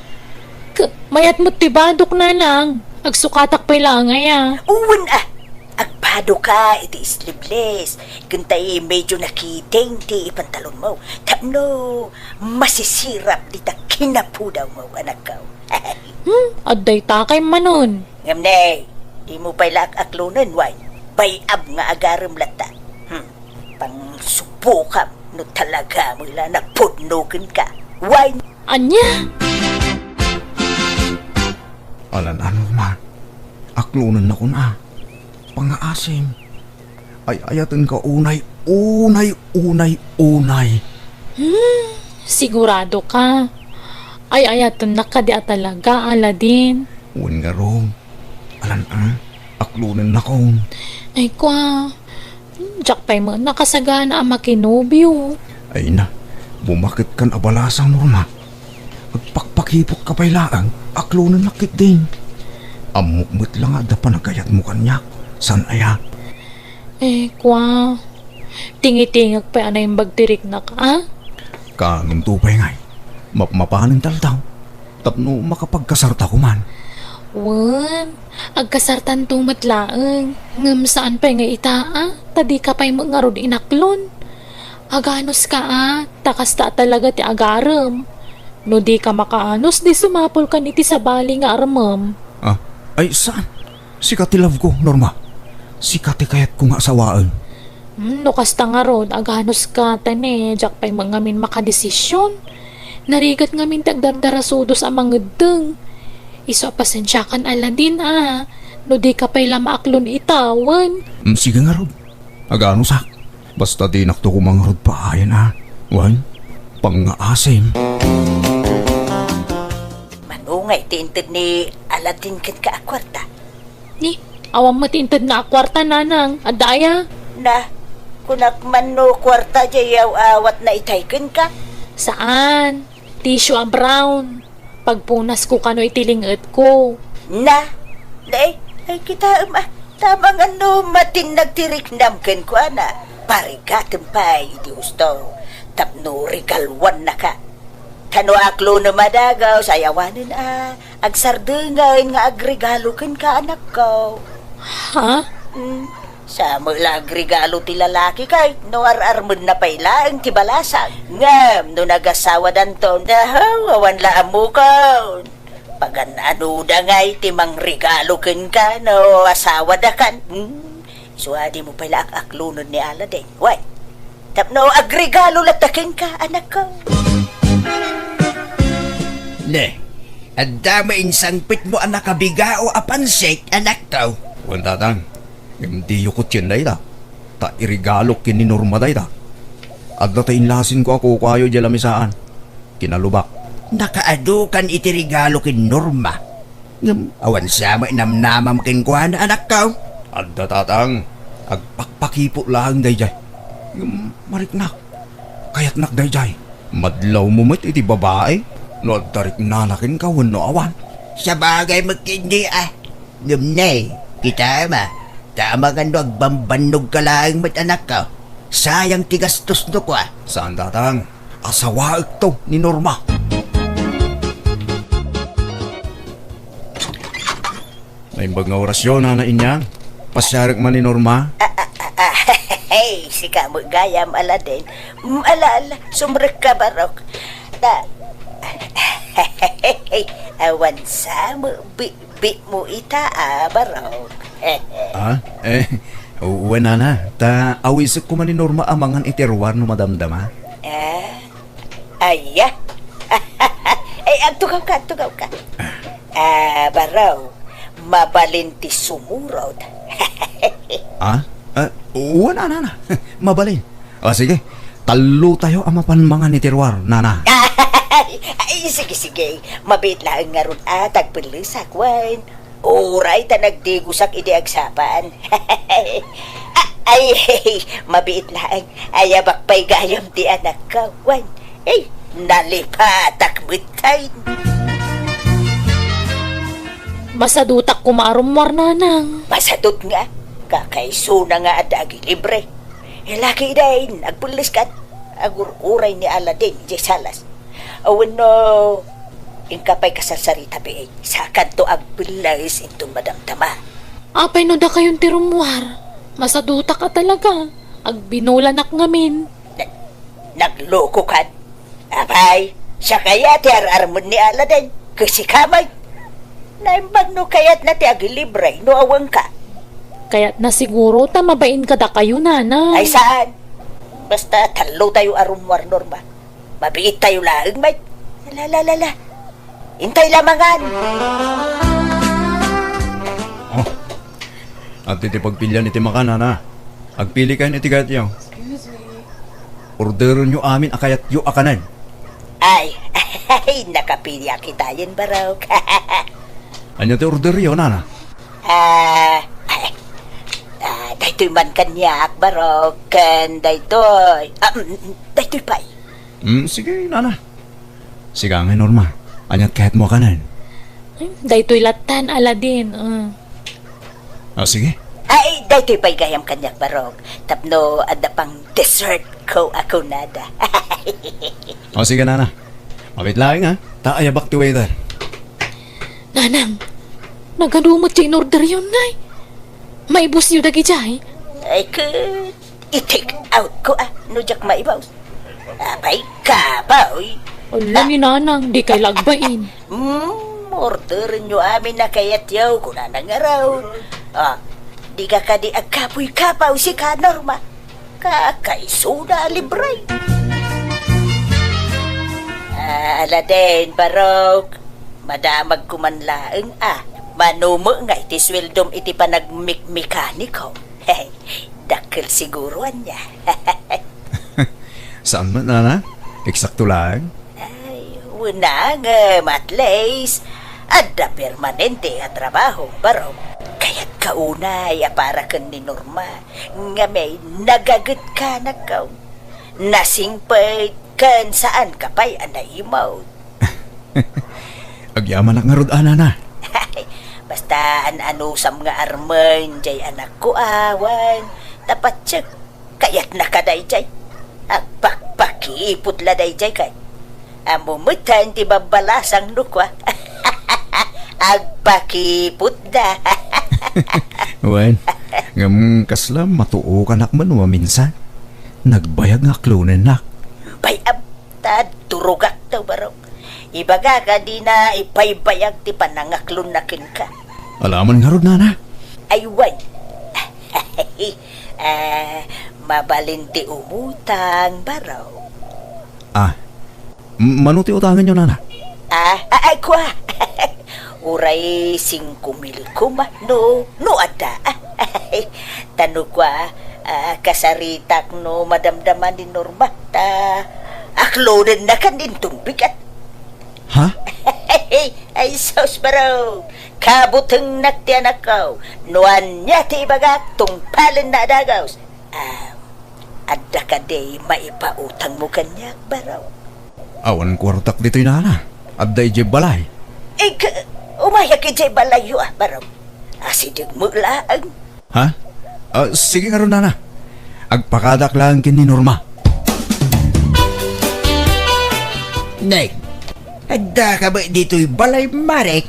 K-, mayat met ti badok, nanang. Agsukatak pay laeng aya. Wen a, agbadoka iti sleeveless. Ken tay medyo nakiting ti ipantalonmo. Tapno masisirap dita kinapudawmo, anakko. Hmm, adda ita kay manen. Ngem ne, dimo pay la ak-aklonen, wen? Bay-ab nga agarem latta. Hmm, pangsubokam no talaga met la napudno kenka, wen? Ania? Alan-ano man, aklonennakon a. Pangngaasim. Ay-ayatenka unay, unay, unay, unay. Hmm, sigurado ka? Ay-ayatennak kadi a talaga, Aladin? Wen ngarud. Alan a, aklonennakon. Ay, kua. Diak pay met nakasagana a makinobio. Ay na, bumaketkan a balasang, Norma. Agpakpakipotka pay laeng, aklonennak ketdin. Ammok met la nga adda panagayatmo kaniak, saan aya? Eh, kua, tingitingek pay a naimbag ti riknak, a? Kaanonto pay ngay, mapmapanen ti aldaw, tapno makapagkasartako man. Wen, agkasartanto met laeng, ngem saan pay nga ita, a? Ta dika pay met ngarud inaklon. Aganuska a, ta kasta talaga ti agarem. No dika makaanus, di sumapulkan iti sabali nga armem. Ah, ay, saan? Sika ti love ko, Norma. Sika ti kayatko nga asawaen. Hmm, no kasta ngarud, aganuska, ta ne, diak pay met ngamin makadesisyon. Narigat ngamin ti agdardarasudos a mangeddeng. Isu a pasensiakan, Aladin, a. No dika pay la maaklon ita, wen. Mm, sige ngarud. Aganusak. Basta dinakto koma ngarud paayen a. Wen, pangngaasim. Mano ngay ti inted ni Aladin kenka a kuarta? Ni, awan met ti intedna a kuarta, nanang. Adda aya? Na, kunak man no kuarta diay aw-awatna itay kenka? Saan. Tissue a brown. Pagpunasko kano iti ling-etko. Na, na, eh, ay, kitaem a, ta amangan no matinnag ti riknam kenkuana. Parigatem pay iti husto, tapno regaluannaka. Ta no aklonem a dagus, ay awanen a, agsardenggen nga agregalo kenka, anakko. Ha? Mm. Sa met la agregalo ti lalaki kay no ar-armenna pay laeng ti balasang. Ngem no nagasawadanto, nahaw, awan la ammokon. Pagan-anoda ngay ti mangregalo kenka no asawadakan? Hmm? Isu a dimo pay la ak-aklonen ni Aladin. Wen, tapno agregalo latta kenka, anakko. Ne, adda met insangpetmo a nakabigao a pansit, anakko. Wen, tatang. Ngem diyo kutien dayta, ta iregalok ken ni Norma dayta. Adda ta inlasinko a kukuayo idiay lamisaan. Kinalubak. Nakaadu kan iti regalo ken Norma. Ngem awan sa met namnamam kenkuana, anakko? Adda, tatang. Agpakpakipot laeng daydiay. Ngem mariknak. Kayatnak daydiay. Madlawmo met iti babai no adda riknana kenka wenno awan. Sabagay met ketdi a. Ngem ne, kitaem a, ta amangan no agbambannogka laeng met, anakko. Sayang ti gastos no kua. Saan, tatang. Asawaekto ni Norma. Naimbag nga orasyo, Nana Inyang. Pasiarek man ni Norma. Ah, ah, ah, ah, hey, sika met gayam, Aladin. Mm, ala, ala, sumrekka, Barok. Ta-, awan sa met bitbitmo ita, a, Barok. Ah, eh, wen, Nana. Ta awisekko man ni Norma a mangan iti ruar no madamdama. Ah? Aya? Ay, agtugawka, agtugawka. Ah, Barok, mabalin ti sumurot. Ah? Ah, wen, Nana. Mabalin. O, sige. Tallotayo a mapan mangan iti ruar, Nana. Ay, sige, sige. Mabiit laeng ngarud a ta agpellesak, wen. Uray ta nagdigosak idi agsapa. A-, ay, mabiit laeng. Ayabak pay gayam ti anakko, wen. Ay, nalipatak metten. Masadutak koma a rummuar, Nanang. Masadut nga. Kakaisuna nga adda agilibre. Laki idin, agpelleskan. Agur-uray ni Aladin idiay salas. Wenno, Inka pay kasarsarita, Biit. Sakanto agbelles inton madamdama. Apay no dakayon ti rummuar? Masadutak a talaga. Agbinolanak ngamin. Na-, naglokokan? Apay, siak aya ti ar-armen ni Aladen. Ket sika met. Naimbag no kayatna ti agilibre no awanka. Kayatna siguro ta mabain kadakayo, Nana. Ay, saan? Basta tallotayo a rummuar, Norma. Mabiittayo laeng met. La, la, la, la. Intay la mangan. Oh. Adtoy ti pagpilian iti makan, Nana. Agpilikayon iti kayatyo. Excuse me. Orderenyo amin a kayatyo a kanen. Ay, ay, nakapiliak itayen, Barok. Ania ti orderyo, Nana? Ah, ay, ah, daytoy man kaniak, Barok, ken daytoy. Ah, mm, mm, daytoy pay. Mm, sige, Nana. Sika ngay, Norma. Ania ti kayatmo a kanen? Hmm, daytoy lattan, Aladen. Ah. Ah, sige. Ay, daytoy pay gayam kaniak, Barok. Tapno adda pang dessert ko a kunada. O, sige, Nana. Mabit laeng, ha? Ta ayabak ti waiter. Nanang, nagadu met ti inorderyon, ngay? Maibusyo dagidiay? Ay, ket, i-take out ko, ah, no diak maibus. Apay, kabaw, eh. Ala ni Nanang, dikay la agbain. Hmm, orderenyo amin a kayatyo, kunana ngarud. Ah, dika kadi agkapuy-kapaw sika, Norma. Kakaisuna a libre. Ah, Aladen, Barok. Madamagko man laeng, ah. Mano met ngay ti sueldom iti panagmikmekaniko? Dakkel siguro ania. Saan met, Nana? Eksakto laeng? Ay, wen ngem, at least, adda permanente a trabaho, Barok. Kayatka unay a para ken ni Norma, ngem nagagetka, nagkaw. Nasingpet ken saanka pay a naimawt. Agyamanak ngarud, Nana. Basta an-anusam nga armen, diay anakko, awan. Ta patse, kayatnaka daydiay. Agpakpakipot la daydiay, kay. Ammo metten ti babbalasang no kua. Agpakipotda. Wen, ngem kasla matuokanak man maminsan. Nagbayag nga aklonennak. Bay-am, ta durogak to, Barok. Ibagak a dina ipaybayag ti panangaklonna kenka. Alaman ngarud, Nana. Ay, wen. Ah, mabalin ti umutang, Barok. Ah, M-, mano ti utangenyo, Nana? Ah, a-, ay, kua. Uray singko mil koma, no, no adda. Ta no kua, ah, kasaritak no madamdama ni Norma, ta aklodennakan inton bigat. Ha? Ay, sus, baro. Kabutengnak ti anakko. No ania ti ibagak, tungpalenna a dagus. Ah, adda kadi maipautangmo kaniak, baro? Awan kuartak ditoy, Nana. Adda idiay balay. Ig, umayak idiay balayyo, ah, baro. Asideg met laeng. Ha? Ah, sige ngarud, Nana. Agpakadak laeng ken ni Norma. Neng, adda ka ba ditoy balay, Mare?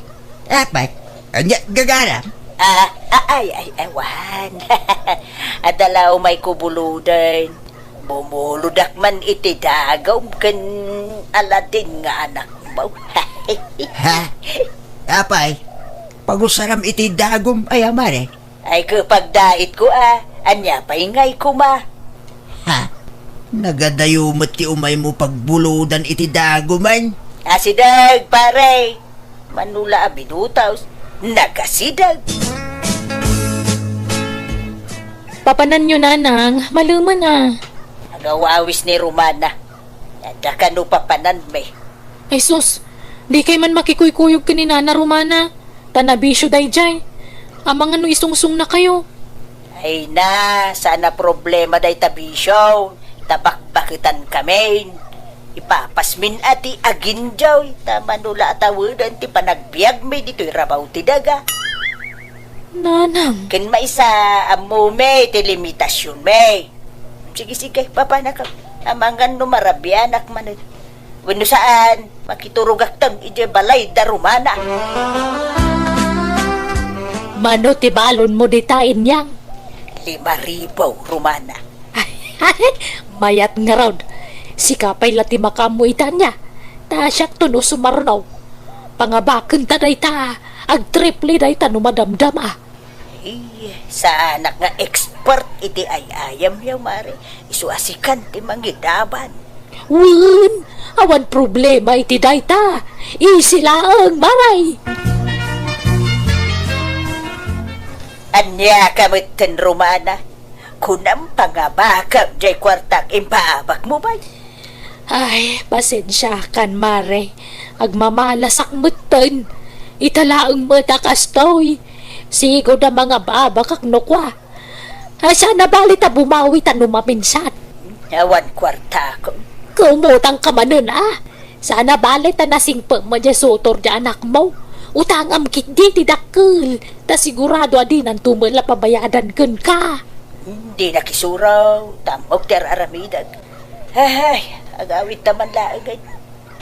Apay, ania gagara? Ah, ah, ay, ay, awan. Adda la umayko buloden. Bumulodakman iti dagum ken Aladen nga anakmo. Ha? Apay, pagusaram iti dagum aya, Mare? Ay, ket pagdaitko, a. Ania pay ngay koma? Ha? Nagadayo met ti umaymo pagbulodan iti dagumen? Asideg, pare. Mano la a binutos, nagasideg. Papananyo, Nanang, malemen a. Agawawis ni Romana. Adda kano papananmi? Ay sus, dikay man makikuykuyog ken ni Nana Romana. Ta nabisio daydiay. Amangan no isungsungnakayo. Ay na, saan a problema dayta bisio. Ta bakbaketankamin. Ipapasmin a ti aginjoy, ta mano la a taweden ti panagbiagmi ditoy rabaw ti daga. Nanang. Ken maysa, ammomi ti limitasionmi. Sige, sige, papanaka. Amangan no marabianak manen. Wenno saan, makiturogakton idiay balay da Romana. Mano ti balonmo dita, Inyang? Lima ribu, Romana. Mayat ngarud. Sika pay la ti makaammo ita, ania? Ta siakto no sumarno. Pangabakenta dayta, agtriple dayta no madamdama. Ay, saanak nga expert iti ay-ayamyo, Mare. Isu a sikan ti mangidaban. Wen, awan problema iti dayta. Easy laeng, Mare. Ania ka metten, Romana? Kunam, pangabakam jay kuartak impaabakmo, bay. Ay, pasensiakan, Mare. Agmamalasak metten. Ita laeng met a kastoy. Sigud a mangababakak no kua. Ay, saan a bali ta bumawi ta no maminsan. Awan kuartakon. Kumutang ka manen, a? Saan a bali ta nasingpet met jay sutor jay anakmo. Utangam ketdi ti dakkel. Ta sigurado a dinanto met la pabayadan kenka. Di nakisuro, ta ammok ti ar-aramidek. Ay, agawidta man laeng, ay.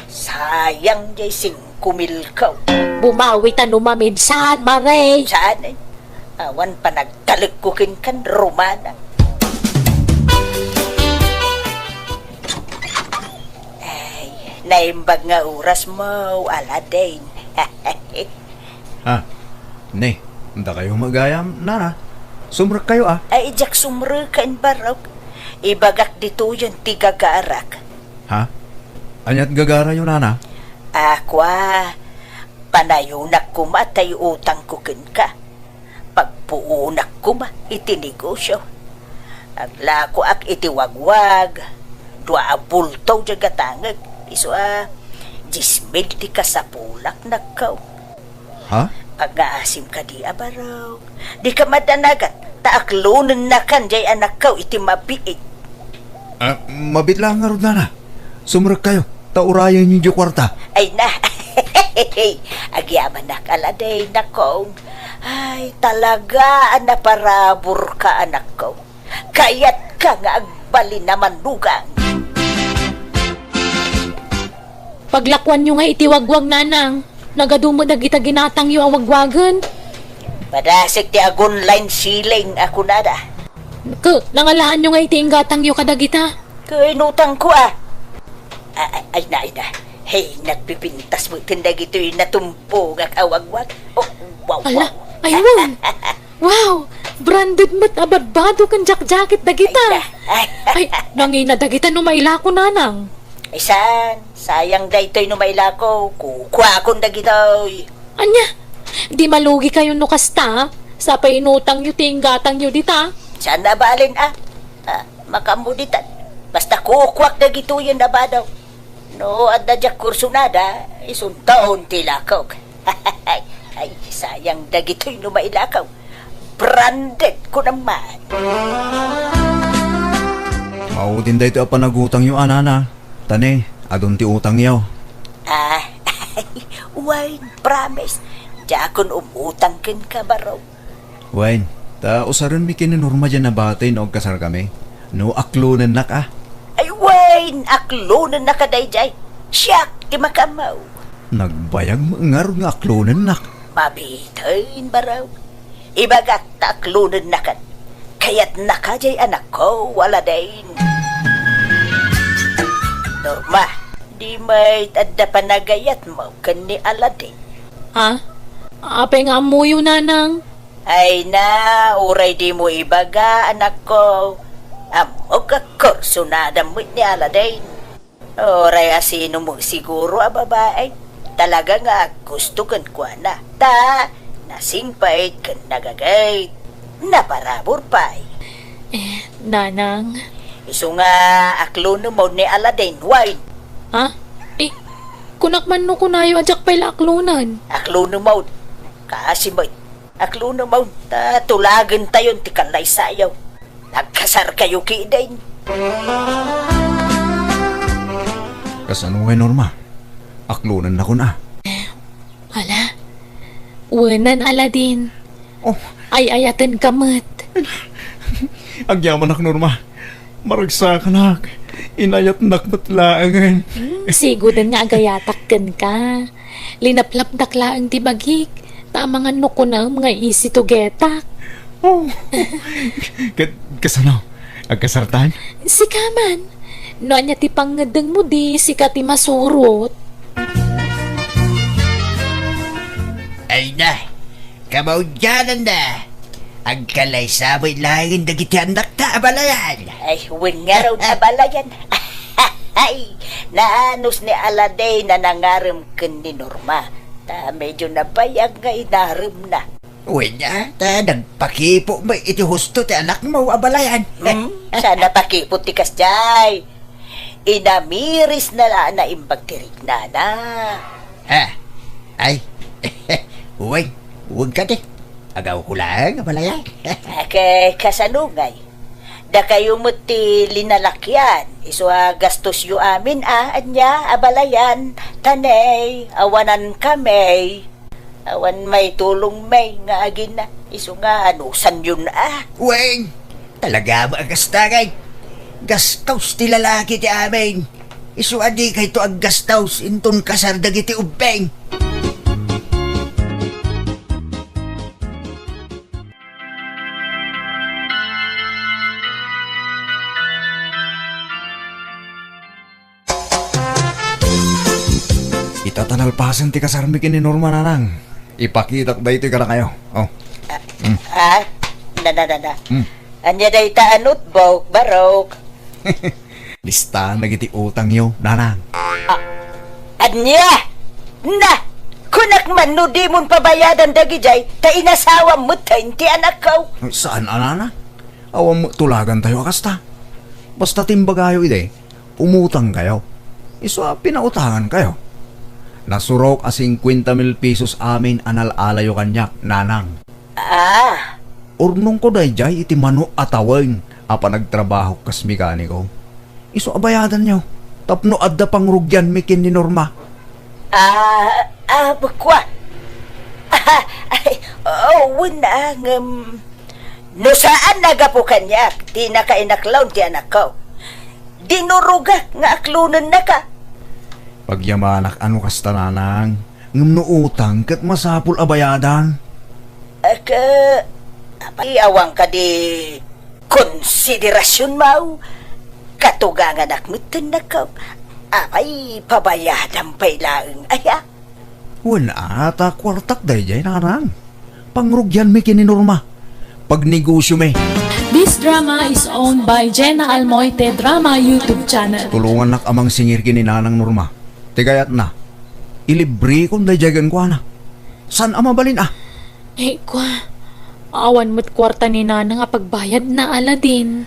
Sayang jay singko milko. Bumawi ta no maminsan, Mare. Saan, eh? Awan panagtalekko kenkan, Romana. Ay, naimbag nga orasmo, Aladdin. Ha? Ne, dakayo met gayam, nana? Sumrekkayo, a? Ay, diak sumrek, Barok. Ibagak ditoyen ti gagarak. Ha? Ania't gagarayo, nana? A, kua, panayonak koma ta iutangko kenka. Pagpuonak koma iti negosio. Aglakoak iti wagwag, dua a bulto diay gatangek, isu a dies mil ti kasapulak, nakkaw. Ha? Agngaasim kadi a Barok. Dika madanagan, ta aklonennakan jay anakkaw iti mabiit. A, mabiit laeng ngarud, nana. Sumrekkayo, ta urayenyo diay kuarta. Ay na. Agyamanak, Aladdin, nakkaw. Ay, talaga a naparaburka, anakko. Kayatka nga agbalin a mannugang. Paglakuanyo nga iti wagwag, nanang. Nagadu met dagita ginatangyo a wagwagen. Padasig ti agun-line ceiling a kunada. Ke, nangalaanyo nga iti inggatangyo kadagita? Ke, inutangko, a. A-, ay, ay na, ay na. Hey, nagpipintas met ken dagitoy natumpogak a wagwag. Oh, wow, ala, wow. Ay, wow. Wow! Branded met a badbado ken jackjacket dagita. Ay, ay. Ay, nangina dagita no mailako, nanang. Ay, saan? Sayang daytoy no mailako. Kukuakon dagitoy. Ania? Di malugikayo no kasta, a? Sapay inutangyo ti inggatangyo dita. Saan a balen, a? A, makaammo ditan. Basta kukuak dagitoyen a bado. No adda diak kursunada, isuntaon ti lakok. Ay, sayang dagitoy no mailakaw. Branded ko naman. Maudin daytoy a panagutangyo, a, nana. Ta ne, adun ti utangyo. A, wen, promise. Diakon umutang kenka, Barok. Wen, ta usarenmi ken ni Norma diay a batay no agkasarkami. No aklonennak, a. Ay, wen, aklonennaka daydiay. Siak ti makaammo. Nagbayag met ngarud nga aklonennak. Mabiten, Barok. Ibagak ta aklonennakan. Kayatnaka diay anakko, Aladdin. Norma, di met adda panagayatmo ken ni Aladdin? Ha? Apay nga ammoyo, nanang? Ay na, uray dimo ibaga, anakko. Ammok a kursunada met ni Aladdin. Uray a sino met siguro a babae, talaga nga aggusto kenkuana. Ta, nasingpet ken nagagayt. Naparabur pay. Eh, nanang. Isu nga aklonem manen ni Aladdin, wen. Ha? Eh, kunak man no kunayo a diak pay la aklonen. Aklonem manen. Kaasi met. Aklonem manen, ta tulagentayon ti kallaysayo. Nagkasarkayo ketdin. Kasano ngay, Norma? Aklonennakon, a. Ala, wenen, Aladdin. Oh. Ay-ayatenka met. Agyamanak, Norma. Maragsakanak. Inayatnak met laengen. Hmm, siguden nga agayatak kenka. Linaplapdak laeng ti bagik, ta amangan no kunem nga isi tugetak. Oh. Ket kasano? Agkasartan? Sika man. No ania ti pangngeddengmo, di sika ti masurot. Ay na, kamaudiananna. Agkalaysa met laengen dagiti annakta, abalayan. Ay, wen ngarud, abalayan. Ay, naanus ni Aladen a nangarem ken ni Norma. Ta medyo nabayag nga inaremna. Wen a, ta nagpakipo met iti husto ti anakmo, abalayan. Hmm, saan a pakipo ti kasdiay. Inamirisna la a naimbag ti riknana. Ha? Ay, wen, wen kadi. Agawko laeng, abalayan. Ket kasano ngay? Dakayo met ti linalakian, isu a gastosyo amin a, ania, abalayan, ta ne, awanan kami. Awan maitulong met nga agina, isu nga anusanyon a. Wen, talaga met a kasta ngay. Gastos ti lalaki ti amin. Isu a dikayto aggastos inton kasar dagiti ubbing. Ita ta nalpasen ti kasarmi ken ni Norma, nanang. Ipakitak daytoy kadakayo. Oh. Mm. Ah, na, na, na, na. Mm. Ania dayta a notebook, barok? Listaan dagiti utangyo, nanang. Ah, ania? Na, kunak man no dimon pabayadan dagidiay, ta inasawam met ti anakko. Saan a, nanang? Awan met tulagantayo a kasta. Basta ti imbagayo idi, umutangkayo. Isu a pinautangankayo. Nasurok a singkuenta mil pesos amin a nal-alayo kaniak, nanang. Ah. Urnongko daydiay iti mano a tawen a panagtrabahok kas mekaniko. Isu a bayadanyo tapno adda pangrugianmi ken ni Norma. Ah, ah, kua. Ay, oh, wen a, ngem no saan a gapu kaniak ti nakainaklaw ti anakko, dinurogak nga aklonennaka. Pagyamanak a no kasta, nanang, ngem no utang ket masapul a bayadan. Ket, apay, awan kadi konsiderasionmo? Katuganganak metten, anakko. Apay, pabayadam pay laeng aya? Wen a, ta kuartak daydiay, nanang. Pangrugianmi ken ni Norma. Pagnegosiomi. This drama is owned by Jenna Almoite Drama YouTube channel. Tulongannak a mangsingir ken ni Nanang Norma. Ti kayatna, ilibrekon daydiay kenkuana. Saan a mabalin a? Eh, kua, awan met kuarta ni Nanang a pagbayadna, Aladdin.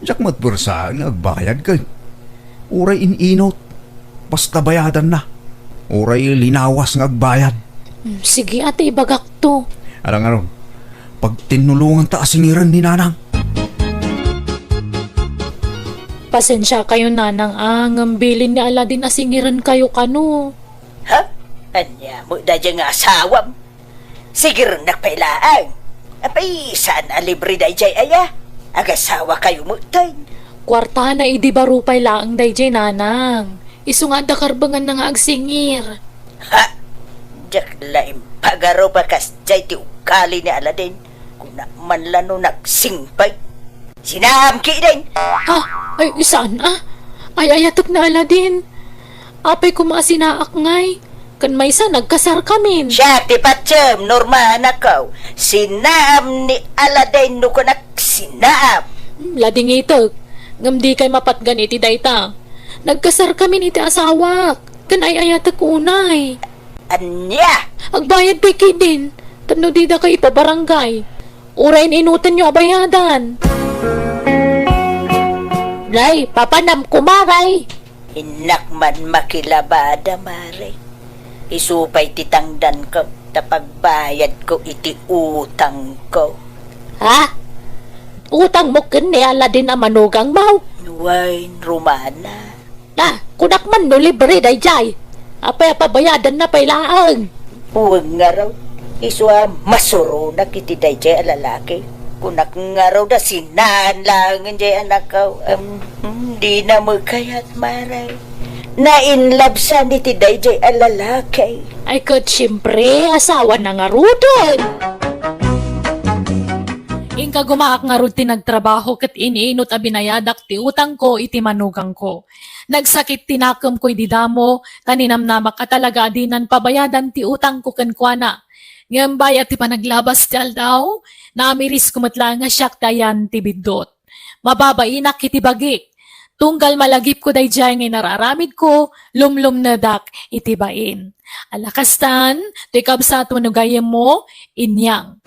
Diak met puersaen nga agbayad ket uray in-inut, basta bayadanna. Uray linawas nga agbayad. Hmm, sige, ata ibagakto. Ala ngarud, pagtinnulonganta a singiren ni Nanang. Pasensiakayo, Nanang, a, ngem bilin ni Aladdin a singirenkayo kano. Ha? Ania met daydiay nga asawam? Sigirennak pay laeng. Apay, saan a libre daydiay aya? Agasawakayo metten. Kuartana idi baro pay laeng daydiay, Nanang. Isu nga adda karbenganna nga agsingir. Ha? Diak la impagarup a kasdiay ti ugali ni Aladdin. Kunak man la no nagsingpet. Sinaam ketdin. Ah, ay, saan a? Ay-ayatek ni Aladdin. Apay koma a sinaak ngay? Ken maysa, nagkasarkamin. Siak ti patiem, Norma, anakko. Sinaam ni Aladdin no kunak sinaam. Hmm, ladingitek. Ngem dikay mapatgan iti dayta. Nagkasarkamin iti asawak. Ken ay-ayatek unay. Ania? Agbayad pay ketdin. Tapno didakayo ipabarangay. Uray in-inutanyo a bayadan. Nay, papanam koma, Nay. Innak man makilabada, Mare. Isu pay ti tangdanko ta pagbayadko iti utangko. Ha? Utangmo ken ni Aladdin a manugangmo? Wen, Romana. Na, kunak man no libre daydiay. Apay a pabayadanna pay laeng? Wen ngarud, isu a masuronak iti daydiay a lalaki. Kunak ngarud a sinaen laengen diay anakko. Em, hmm, Dina met kayat, Mare. Na-in love san iti daydiay a lalaki. Ay, ket siempre, asawana ngaruden. Inka gumaak ngarud ti nagtrabaho ket iniinut a binayadak ti utangko iti manugangko. Nagsakit ti nakemko idi damo, ta ninamnamak a talaga a dinan pabayadan ti utangko kenkuana. Ngem bayat ti panaglabas ti aldaw, naamirisko met laeng a siak ti ayan ti biddut. Mababainak iti bagik. Tunggal malagipko daydiay nga inararamidko, lumlumnedak iti bain. Ala kastan, toy kabsat wenno gayyemmo, Inyang.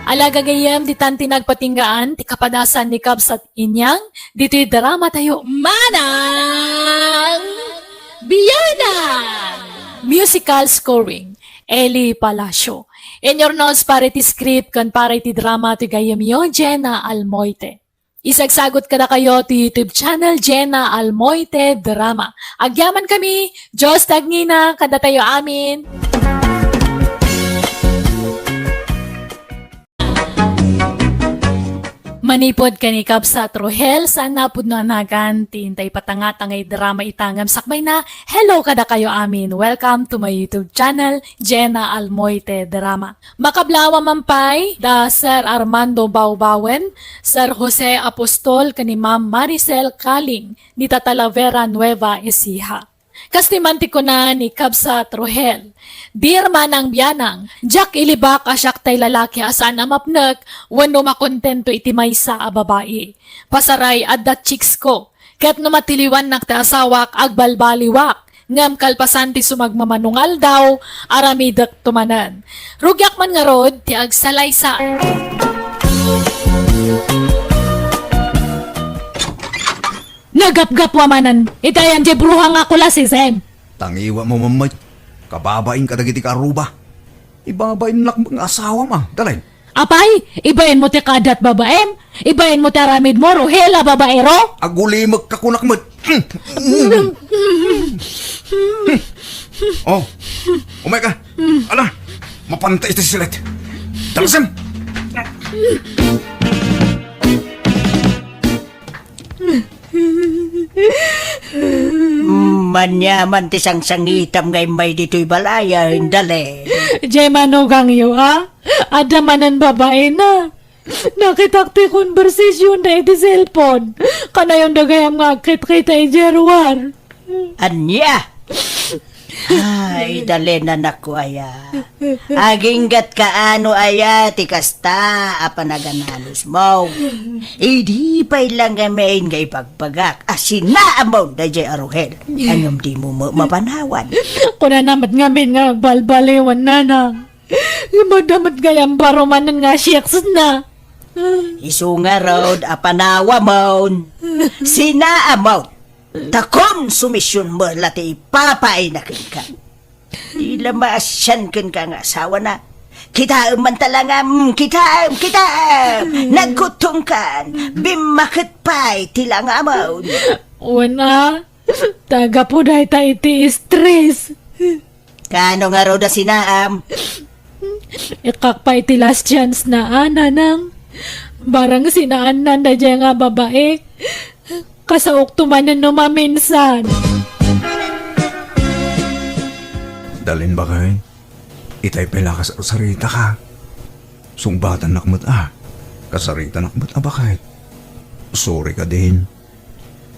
Ala gagayyem, ditan ti nagpatinggaan ti kapadasan ni Kabsat Inyang, ditoy drama tayo, Manang Biyanan! Musical scoring, Eli Palacio. Inyurnos para iti script ken para iti drama ti gayyemyo, Jenna Almoite. Isagsagut kadakayo ti YouTube channel, Jenna Almoite Drama. Agyaman kami, Dios ti agngina kadatayo amin. Manipud ken ni Kabsat Rohel, saan a pudno a nagan ti intay patangtangay drama ita ngem sakbayna, hello kadakayo amin. Welcome to my YouTube channel, Jenna Almoite Drama. Makablaaw man pay da Sir Armando Baubauen, Sir Jose Apostol, ken ni Ma'am Maricel Kaling, dita Talavera, Nueva Ecija. Kas ti man ti kuna ni Kabsat Rohel, "Dear Manang Biyanang, diak ilibak a siak tay lalaki a saan a mapnek wenno makontento iti maysa a babai. Pasaray, adda chicks ko. Ket no matiliwannak ti asawak, agbalbaliwak. Ngem kalpasan ti sumagmamano nga aldaw, aramidek to manen. Rugiak man ngarud ti agsalaysa." Nagapgapwa manen iti ayan ti bruha nga kulasisem. Tangiwa mo, mammet. Kababain kadagiti karuba. Ibabainnak nga asawam a, Dalin. Apay, ibain mo ti kaaddat babaim? Ibain mo ti aramid mo, Rohel a babaero? Agulimek ka kunak met. Oh, umay ka. Ala, mapanta iti silet. Talasem. Maniaman ti sangsangitam nga immay ditoy balay, Dalin. Jay manugangyo, a? Adda manen babaina. Nakitak ti konbersasionna iti cellphone. Kanayon da gayam nga agkitkita iti ruar. Ania? Ay, Dalin, anakko aya. Aginggat ka ano aya ti kasta a panagananusmo. Idi pay la ngamin nga ibagbagak a sinaamon daydiay a Rohel. Ngem dimo ma-, mapanawan. Kunana met ngamin nga agbalbaliwan, nanang. Ngem adda met gayam baro manen nga sex na. Isu ngarud a panawamon, sinaamon. Ta konsumision met la ti ipapaayna kenka. Di la maasian kenka nga asawana. Kitaem man ta la nga, mm, kitaem, kitaem. Nagkuttongkan. Bimmaket pay ti langamon. Wen a, ta gapu dayta iti stress. Kaano ngarud a sinaam? Ikkak pay ti last chance na, a, nanang. Barang sinaannan daydiay nga babai, kasaokto manen no maminsan. Dalin, baket. Itay pay la kasarsarita ka. Sungbatannak met a. Kasaritanak met a, baket. Sorry ka din.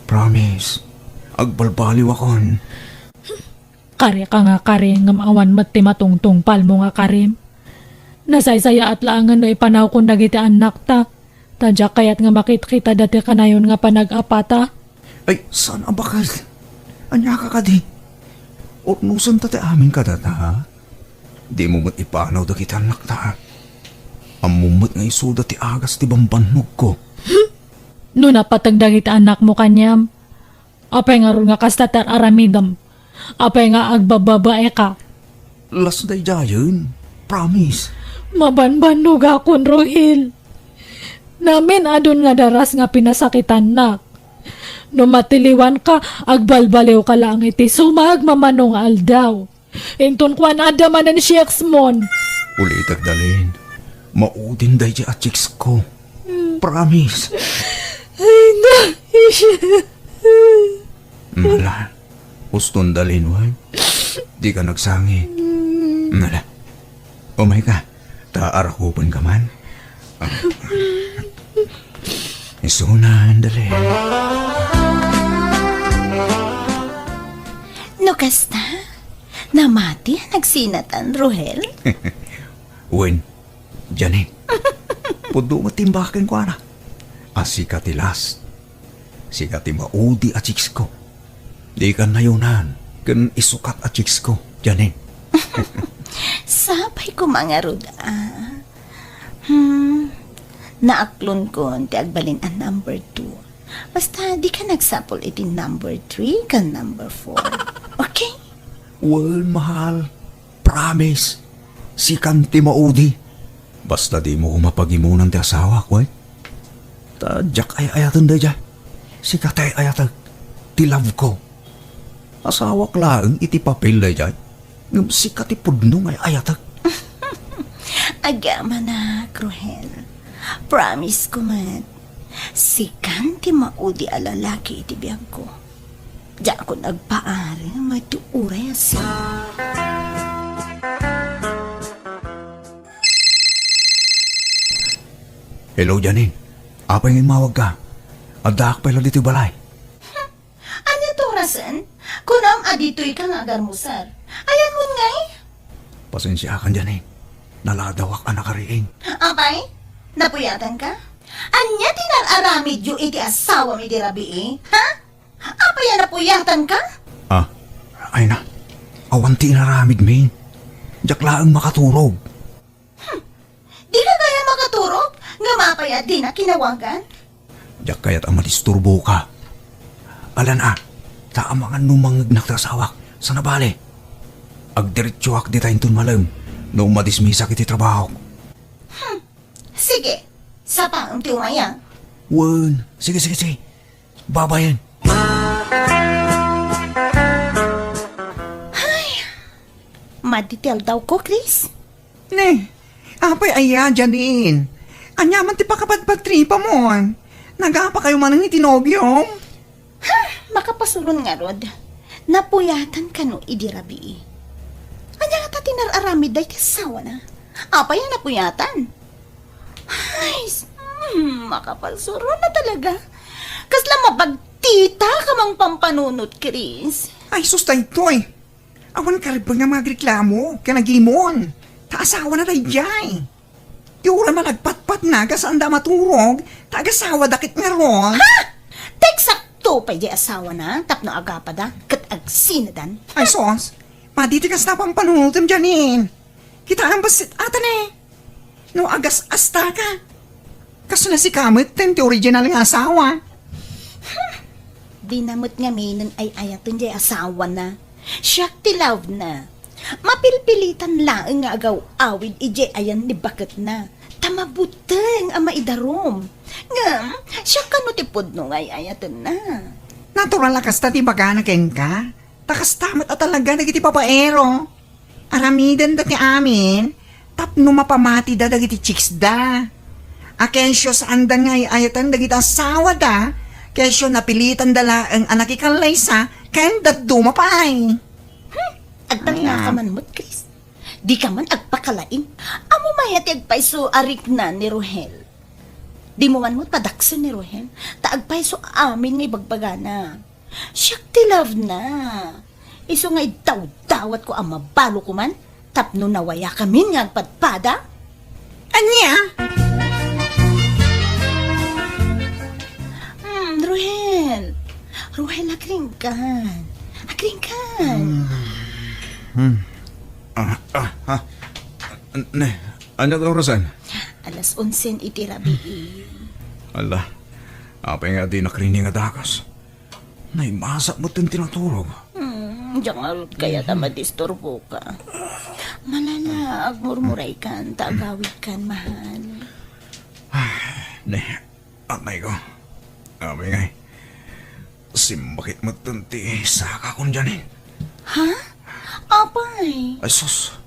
Promise. Agbalbaliwakon. Kari ka nga kari, ngem awan met ti matungtungpalmo nga karim. Nasaysayaat laengen no ipanawkon dagiti annakta, ta diak kayat nga makitkitada ti kanayon nga panag-apata. Ay, saan a baket? Ania ka kadi? Urnosenta ti amin kadata, ha? Dimo met ipanaw dagiti annakta. Ammom met nga isuda ti agas ti bambannogko. No napateg dagiti annakmo kaniam, apay ngarud nga kasta ti ar-aramidem? Apay nga agbababaeka? Las daydiayen. Promise. Mabanbannogakon, Rohel. Namin-adun nga daras nga pinasakitannak. No matiliwanka, agbalbaliwka laeng iti sumagmamano nga aldaw. Inton kuan, adda manen sex mon. Ulitek, Dalin. Maudin daydiay a chicks ko. Promise. Ay, na, Isha. Mala, uston dalin, wen? Dika nagsangit. Mala, umayka. Ta arakupenka man. Ah. Isunan, dali. No kasta, namati a nagsinatan, Rohel? Wen, Janine. Pudno met ti imbag kenkuana. A sika ti last. Sika ti maudi a chicks ko. Dika nayonan ken isukat a chicks ko, Janine. Sapay koma ngarud, a. Hmm, naaklonkon ti agbalin a number two. Basta, dika nagsapul iti number three ken number four. Okay? Wen, mahal. Promise. Sikan ti maudi. Basta dimo koma pagimunan ti asawak, wen? Ta diak ay-ayaten daydiay. Sika ti ay-ayatek. Ti love ko. Asawak laeng iti papel daydiay. Ngem sika ti pudno nga ay-ayatek. Agamanak, Rohel. Promise ko met. Sikan ti maudi a lalaki iti biagko. Diakon agpaarem ti uray a sino. Hello, Janine. Apay nga immawagka? Addaak pay la ditoy balay. Hmm. Ania ti orasen? Kunam a ditoyka nga agarmusar. Ayanmon ngay? Pasensiakan, Janine. Naladawak a nakariing. Apay? Napuyatanka? Ania ti nar-aramidyo iti asawam idi rabii? Ha? Apay a napuyatanka? Ah, ay na. Awan ti inaramidmi. Diak laeng makaturog. Hmm. Dika gayam makaturog? Ngem apay a dina kinawagan? Diak kayat a madisturboka. Alan a, ta amangan no mangngegnak ti asawak. Sana bale. Agdiretsoak dita inton malem no madismisak iti trabahok. Hmm. Sige. Sapaem ti umay, a. Wen. Sige, sige, sige. Babayen. Ay, madi ti aldawko, Chris. Ne, apay aya, Janine? Ania man ti pakapadpadtripamon? Nagapakayo manen iti nobiom? Ha, makapasuron ngarud. Napuyatan kano idi rabii? Ania ngata ti nar-aramid dayta asawana? Apay a napuyatan? Ay, s-, hmm, makapasuron na talaga. Kasla mapagtita ka mang pampanunot, Chris. Ay, sus, daytoy. Awan karibeng nga mangagreklamo ken agimon. Ta asawana daydiay. Ti uray man agpatpatna, kasanda a maturog, ta agasawada ket ngarud. Ha? Ta eksakto pay diay asawana tapno agapada ket agsinadan. Ay, sus. Madi ti kasta a pampanunotem, Janine. Kitaem bassit ata ne. No agas-asta ka, kasla sika met ti original nga asawa. Dina met ngamin ay-ayaten diay asawana. Siak ti love na. Mapilpilitan laeng nga agaw-awid idiay ayan ni baketna. Ta mabuteng a maidarum. Ngem, siak kano ti pudno nga ay-ayatenna. Natural a kasta ti ibagana kenka. Ta kasta met a talaga dagiti babaero. Aramidenda ti amin tapno mapamatida dagiti chicksda. A kesyo saanda nga ay-ayaten dagiti asawada, kesyo napilitanda laeng a nakikallaysa ken dadduma pay. Hmm, agtalna ka man met, Chris. Di ka man agpakalaing. Ammom aya ti agpayso a rikna ni Rohel? Dimo man met padaksen ni Rohel, ta agpayso amin nga ibagbagana. Siak ti love na. Isu nga iddawdawatko a mabalokoman tapno nawayakamin nga agpadpada. Ania? Hmm, Rohel. Rohel, agringgan. Agringgan. Hmm. Hmm. Ah, ah, ah. Ne, ania ti orasen? Alas onsen iti rabii. Ala, apay nga dinak rining a dagus? Naimasak met ti naturog. Hmm, diak ngarud kayat a madisturboka. Malala, agmurmuraykan, ta agawidkan, mahal. Ah, ne, atay ko. Apay ngay. Simbakit met ti sakakon, Janine. Ha? Apay? Ay, sus.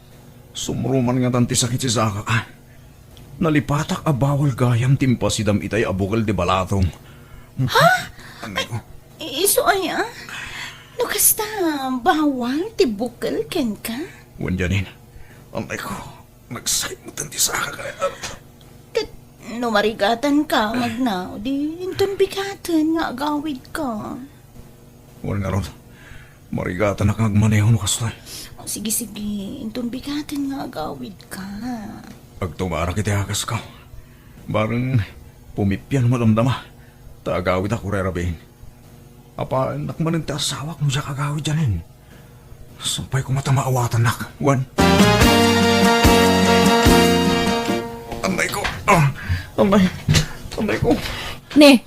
Sumruman ngatan ti sakit ti sakak, a. Nalipatak a bawal gayam ti impasidam itay a bukel ti balatong. Ha? Anay ko. Isu aya? No kasta, bawal ti bukel kenka? Wen, Janine. Anay ko, nagsaymo ti sakak. Ket no marigatanka, magna, di inton bigaten nga agawidka. Wen ngarud, marigatanak nga agmaneho no kasta. O, sige, sige, inton bigaten nga agawidka. Agtumarak iti akasko. Bareng pumipian madamdama. Ta agawidak uray rabiin. Apaannak manen ti asawak no diak agawid, Janine. Sapay koma ta maawatannak, wen. Anay ko. Ah, anay. Anay ko. Ne,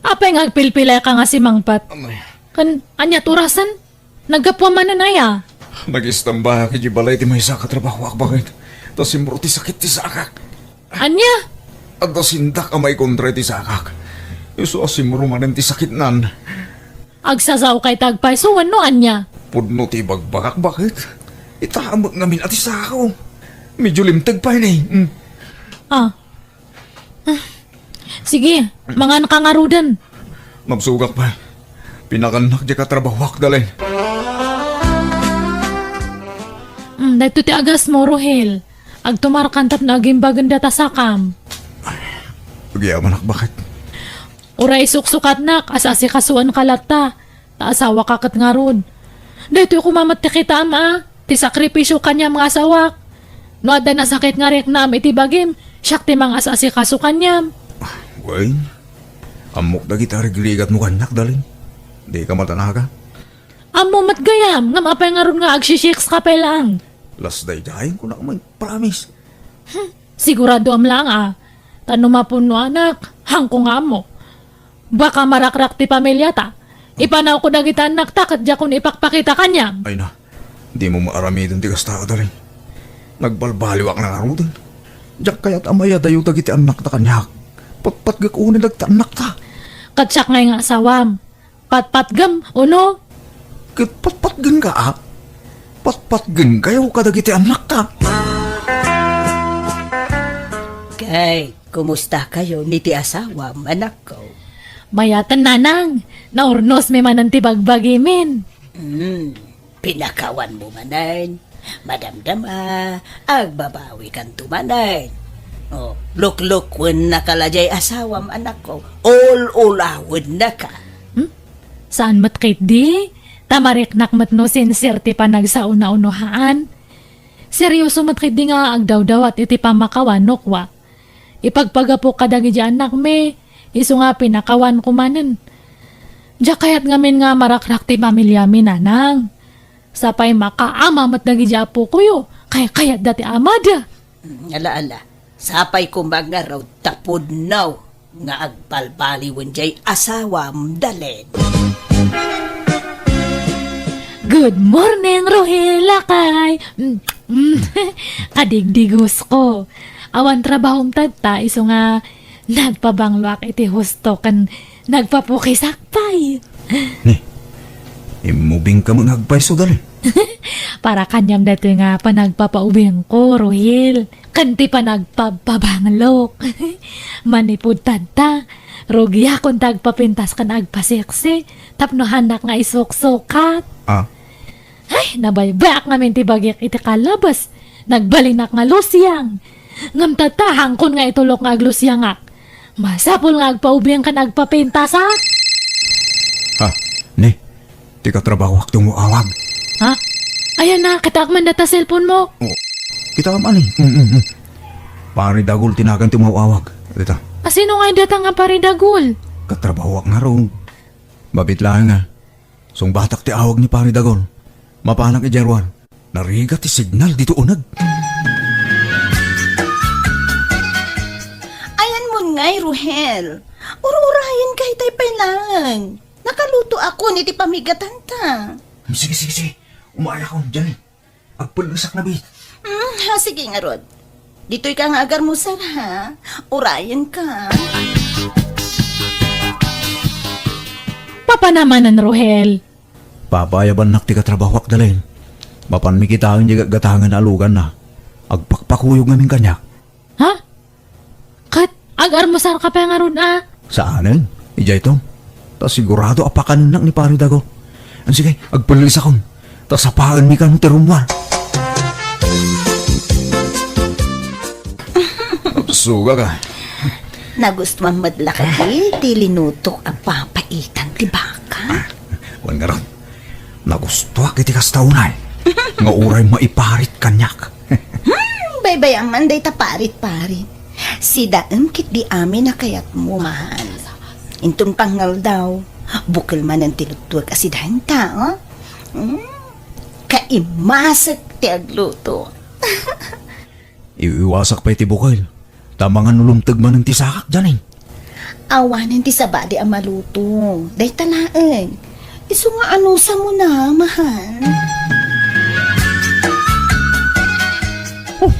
apay nga agpilpilayka nga simangpet? Anay. Kan, ania ti orasen? Naggapuam manen aya? Nagistambak iti balay ti maysa a katrabahoak, baket. Ta simmurot ti sakit ti sakak. Ania? Adda sindak a maikontra iti sakak. Isu a simmurot manen ti sakitnan. Agsasaoka iti agpayso wenno ania? Pudno ti ibagbagak, baket. Ita met ngamin a ti sako. Medyo limteg pay ni. Mm. Ah. Sige, manganka ngaruden. Nabsogak pay. Pinakannak diay katrabahoak, Dalin. Mm, daytoy ti agasmo, Rohel. Agtumarkan tapno agimbagen data sakam. Agyamanak, baket. Uray suksukatnak, as-asikasuenka latta. Ta asawaka ket ngarud. Daytoy koma met ti kitaem a, ti sakripisio kaniam nga asawak. No adda nasakit nga riknam iti bagim, siak ti mangas-asikaso kaniam. Wen, ammok dagiti arigrigatmo kaniak, Dalin. Dika matanagan. Ammo met gayam, ngem apay ngarud nga agsisiksi ka pay laeng? Lasdaydayen kunak met, promise. Hmm, siguradoam laeng a. Ta no mapuno anak, haanko nga ammo. Baka marakrak ti pamiliata. Ipanawko dagiti annakta ket diakon ipakpakita kaniam. Ay na, dimo maaramiden ti kasta, Dalin. Nagbalbaliwak na ngaruden. Diak kayat a mayadayo dagiti annakta kaniak. Patpatgek unay dagiti annakta. Ket siak ngay nga asawam. Patpatgem, uno? Ket patpatgenka, a? Patpatgenkayo kadagiti annakta. Kay, kumustakayo ni ti asawam, anakko? Mayaten, nanang. Naurnosmi manen ti bagbagimin. Hmm, pinakawanmo manen. Madamdama, agbabawikanto manen. O, luklukwen naka la jay asawam, anakko. Ul-ulawennaka. Hmm? Saan met ketdi? Ta mariknak met no sincere ti panagsao no haan. Serioso met ketdi nga agdawdawat iti pammakawan no kua. Ipagpagapok kadagiti annakmi, isu nga pinakawanko manen. Diak kayat ngamin nga marakrak ti pamiliami, nanang. Sapay makaama met dagiti apokoyo, kaykayatda ti amada. Mm, ala, ala. Sapay koma ngarud ta pudno nga agbalbaliwen jay asawam, Dalin. Good morning, Rohel, lakay. Mm, mm. Kadigdigosko. Awan trabahom tatta, isu nga nagpabangloak iti husto ken nagpapukisak pay. Ni, immubingka met nga agpayso, Dalin. Para kaniam daytoy nga panagpapaubingko, Rohel. Ken ti panagpapabanglok. Manipud tatta, rugiakon ti agpapintas ken agpaseksi, tapno haannak nga isuksukat. Ah? Ay, nabaybayak ngamin ti bagik iti kalabas. Nagbalinak nga lusiang. Ngem tatta, haankon nga itulok nga aglusiangak. Masapul nga agpaubing ken agpapintasak. Ha? Ni, ti katrabahoak ti umaw-awag. Ha? Ayan na, kitaak man data cellphone mo. Oh, kitaam ani? Mm, mm, mm. Pari Dagul ti nagan ti umaw-awag. Dita. Asino nga data nga Pari Dagul? Katrabahoak ngarud. Mabit laeng nga. Sungbatak ti awag ni Pari Dagul. Mapanak idiay ruar. Narigat ti signal dito uneg. Ayan mon ngay, Rohel. Ur-urayen ka itay pay laeng. Nakalutoakon iti pamigatanta. Sige, sige, sige. Umayakon, Janine. Agpellesak na, bi. Mm, ha, sige ngarud. Ditoy ka nga agarmusar, ha? Urayen ka. Papa namanen, Rohel. Papaayabannak ti katrabahoak, Dalin. Mapanmi kitaen diay gatgatangen a luganna. Agpakpakuyog ngamin kaniak. Ha? Ket agarmusar ka pay ngarud a? Saanen. Idiay to, ta sigurado a pakanennak ni Pari Dago. An sige, agpellisakon, ta sapaenmi kano ti rummuar. Sugak a. Nagustuam met la kadi ti linutok a papaitan ti baka? Wen ngarud, nagustuak iti kasta unay, nga uray maiparit kaniak. Hmm, baybay-am man dayta parit-parit. Sidaem ketdi amin a kayatmo, mahal. Inton pangngaldaw, bukel manen ti luttuek a sidaenta, oh? Hmm, kaimasek ti agluto. Iwiwasak pay ti bukel, ta amangan no lumteg manen ti sakak, Janine. Awanen ti sabali a maluto. Dayta laeng. Isu nga anusam na, mahal. Oh,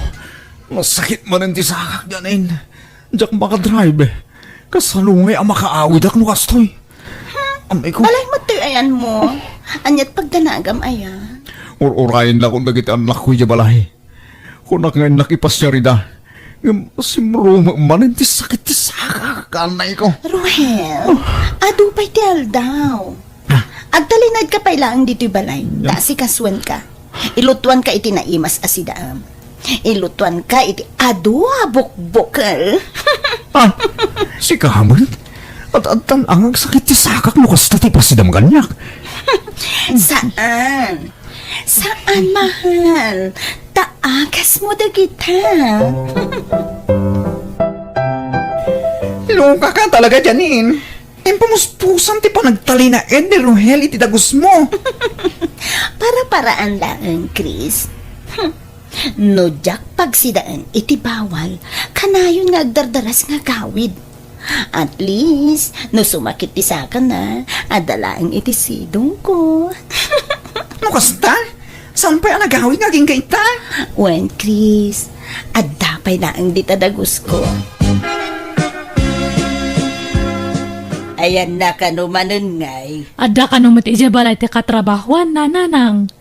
nasakit manen ti sakak, Janine. Diak makadrive. Kasalungay a makaawidak no kastoy. Amay ko. Balay met ti ayanmo. Aniat pagdanagam aya? Ur-urayen la kon dagiti annakko idiay balay. Kunak nga innak ipasiar ida. Ngem simrumem manen ti sakit ti sakak, anay ko. Ruhel, adu pay ti aldaw. Ah. Agtalinaedka pay laeng ditoy balay. Ya. Ta asikasuenka. Ilutuanka iti naimas a sidaem. Ilutuanka iti adu a bukbukel. Ah, sika met? At adtan nga agsakit ti sakak no kasta ti pasidam kaniak. Saan? Saan, mahal? Ta agasmo dagita. Loka ka talaga, Janine. Impamuspusan ti panagtalinaed ni Rohel iti dagusmo. Para-paraan laeng, Chris. No diak pagsidaen iti bawal, kanayon nga agdardaras nga agawid. At least, no sumakit ti sakana, adda laeng iti sidongko. No kasta, saan pay a nagawid nga agingga ita? Wen, Chris, adda pay laeng dita dagusko. Ayanna kano manen ngay? Adda kano met idiay balay ti katrabahuanna, nanang.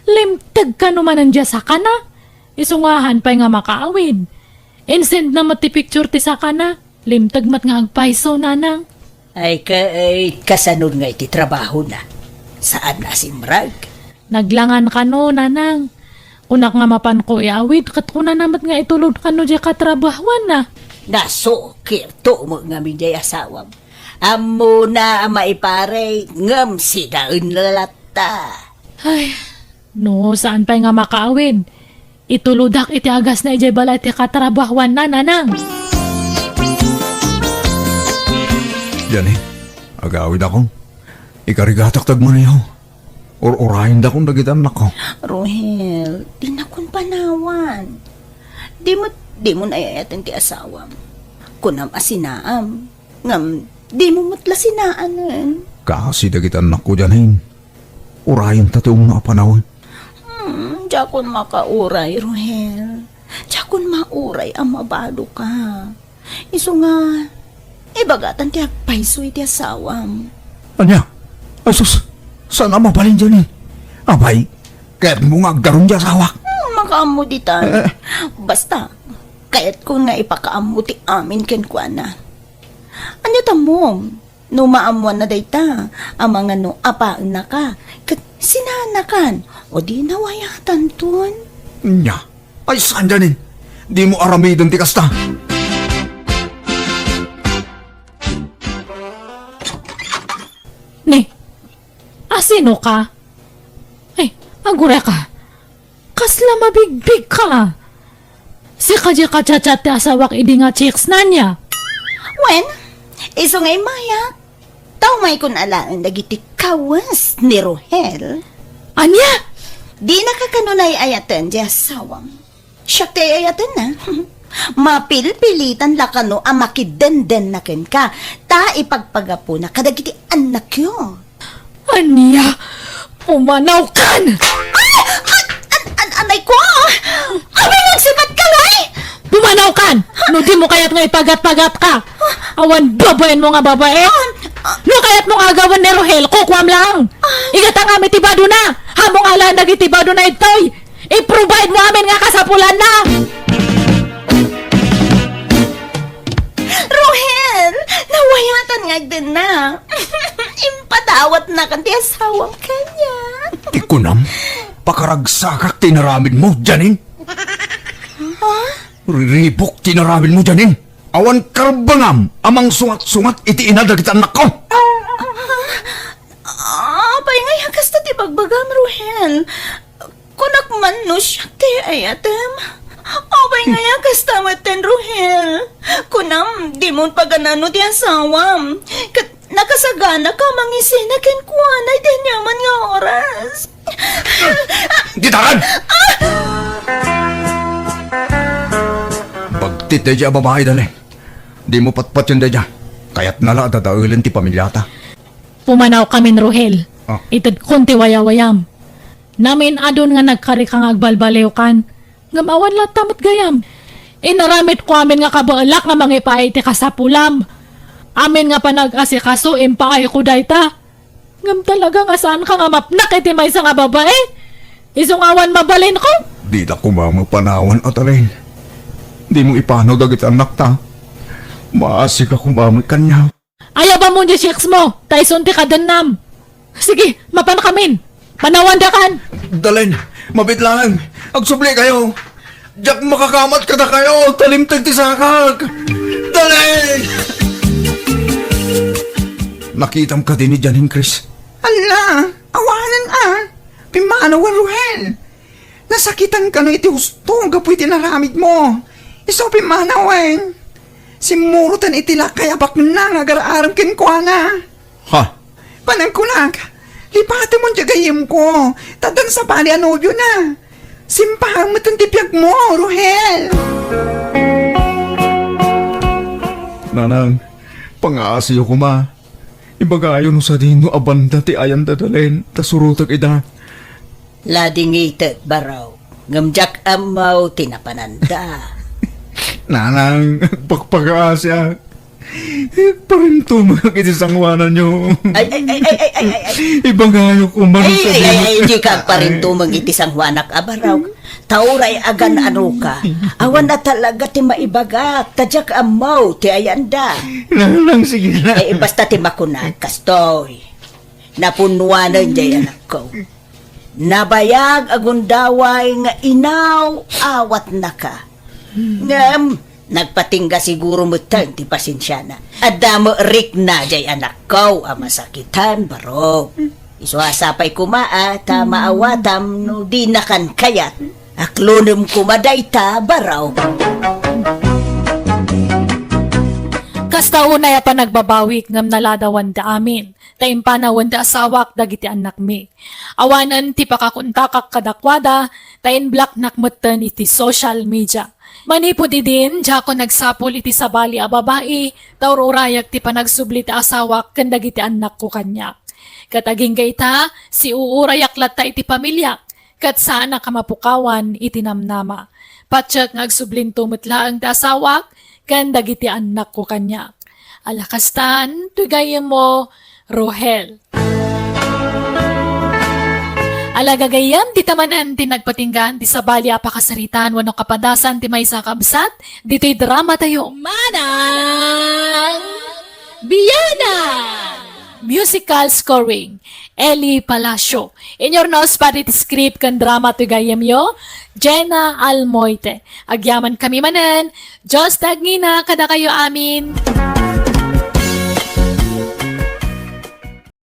Limteg kano manen diay sakana? Isu nga haan pay nga makaawid. Insendna met ti picture ti sakana. Limteg met nga agpayso, nanang. Ay, ka-, ay, kasano ngay ti trabahona? Saan a simrag? Naglangan kano, nanang. Kunak nga mapanko iawid, ket kunana met nga itulod kano diay katrabahuanna. Nasukirto met ngamin diay asawam. Ammona a maiparit, ngem sidaenna latta. Ay, no, saan pay nga makaawid? Itulodak iti agasna idiay balay ti katrabahuanna, nanang. Diay, agawidakon. Ikarigatak ti agmaneho. Ur-urayendakon dagiti annakko. Rohel, dinakon panawan. Di met, dimo naayaten ti asawam. Kunam a sinaam. Ngem, dimo met la sinaanen. Kaasi dagiti annakko, Janine. Urayenta ti umno a panawen. Hmm, diakon makauray, Rohel. Diakon mauray a mabadoka. Isu nga, ibagatan ti agpayso iti asawam. Ania? Ay sus, saan a mabalin, Janine? Apay, kayatmo nga agdarum ti asawak? Hmm, makaammo ditan. Eh, eh. Basta, kayatkon nga ipakaammo ti amin kenkuana. Ania ta ammom? No maammoanna dayta, amangan no apaennaka, ket sinaannakan, o di nawayatanton. Nya, ay saan, Janine? Dimo aramiden ti kasta. Ni, asino ka? Ay, agureka. Kasla mabigbigka! Sika diay ka-chat-chat ti asawak idi nga chicks, ania? Wen, isu nga immayak. Ta umaykon alaen dagiti kawes ni Rohel. Ania? Dinaka kano ay-ayaten ti asawam. Siak ti ay-ayatenna. Mapilpilitan la kano a makiddendenna kenka, ta ipagpagapuna kadagiti annakyo. Ania? Pumanawkan! Ay! An, an, an, anay ko! Amin, nagsipatka, Loy! Pumanawkan! No dimo kayat nga ipagat-pagatka! Awan babaenmo nga babae! No kayatmo nga agawen ni Rohel, kukuam lang! Igatangam iti badona! Ammom alaen dagiti badona ditoy! I-provide mo amin nga kasapulanna! Rohel! Nawayatan nga agdenna! Nakan ti asawam kaniak. Ti kunam, pakaragsakak ti inaramidmo, Janine. Ha? Riribuk ti inaramidmo, Janine. Awan karbengam a mangsungat-sungat iti ina dagiti annakko. Ah, apay nga kasta ti bagbagam, Ruhel? Kunak man no siak ti ayatem. Apay nga kasta metten, Ruhel? Kunam, dimon paganano ti asawam. Ket nakasagana ka mangisina kenkuana iti aniaman nga oras. Ditakan! Bagtit daydiay a babai, Dalen. Dimo patpatien daydiay. Kayatna la a dadaelen ti pamiliata. Pumanawkamin, Ruhel. Ah. Itedkon ti wayawayam. Namin-adun nga nagkarika nga agbalbaliwkan. Ngem awan latta met gayam. Inaramidko amin nga kabaelak nga mangipaay iti kasapulam. Amin nga panag-asikaso, impaayko dayta. Ngem talaga nga saanka nga mapnak iti maysa nga babai? Isu nga awan mabalinko? Dida koma mapanawan, Atalin. Dimo ipanaw dagiti annakta. Maasika koma met kaniak. Ayabam mo diay chicks mo, ta isun ti kadennam. Sige, mapankamin. Panawandakan. Dalen, mabiit laeng. Agsublikayo. Diak makakamat kadakayo, ta limteg ti sakak. Dalen! Nakitam kadi ni Janine, Chris? Ala, awanen a. Pimmanawen, Ruhel. Nasakitan kano iti husto gapu iti naramidmo. Isu pimmanawen. Simmuroten iti lakay a baknang nga agar-arem kenkuana. Ha? Panagkunak, lipatemon diay gayyemko, ta addan sabali a nobiona. Simpaem metten ti biagmo, Ruhel. Nanang, pangaasiyo koma. Ibagayo no sadino a banda ti ayan da Dalen, ta surotek ida. Ladingitek, Barok, ngem diak ammo ti napananda. Nanang, agpakpakaasiak. Parintumengak iti sangoananyo. Ay, ay, ay, ay, ay, ay, ay, ay. Ibagayo koma no sadino. Ay, ay, ay, ay, dika agparintumeng iti sangoanak a Barok. Ta uray agan-anoka, awan a talaga ti maibagak, ta diak ammo ti ayanda. Nanang, sige na. Eh, basta ti makunak, kastoy. Napunnuanen diay anakko. Nabayag a gundaway nga inaw-awatnaka. Ngem, nagpatingga siguro metten ti pasensiana. Adda met rikna diay anakko a masakitan, Barok. Isu a sapay koma a ta maawatam no dinakan kayat a klonem koma dayta, Barok. Kasta unay a panagbabawik ngem naladawanda amin, ta impanawenda a sawak dagiti annakmi. Awanen ti pakakontakak kadakuada, ta inblocknak metten iti social media. Manipud idin, diakon agsapul iti sabali a babai, ta ur-urayak ti panagsubli ti asawak ken dagiti annakko kaniak. Ket agingga ita, siuurayak latta iti pamiliak, ket saanak a mapukawan iti namnama. Patiek nga agsublinto met laeng ti asawak ken dagiti annakko kaniak. Ala kastan, ti gayyemmo, Rohel. Ala gagayyem, dita manen ti nagpatinggaan ti sabali a pakasaritaan wenno kapadasan ti maysa a kabsat ditoy drama tayo. Manang Biana! Musical scoring, Eli Palacio. Inyurnos padi ti script ken drama ti gayyemyo, Jenna Almoite. Agyaman kami manen, Dios ti agngina kadakayo amin.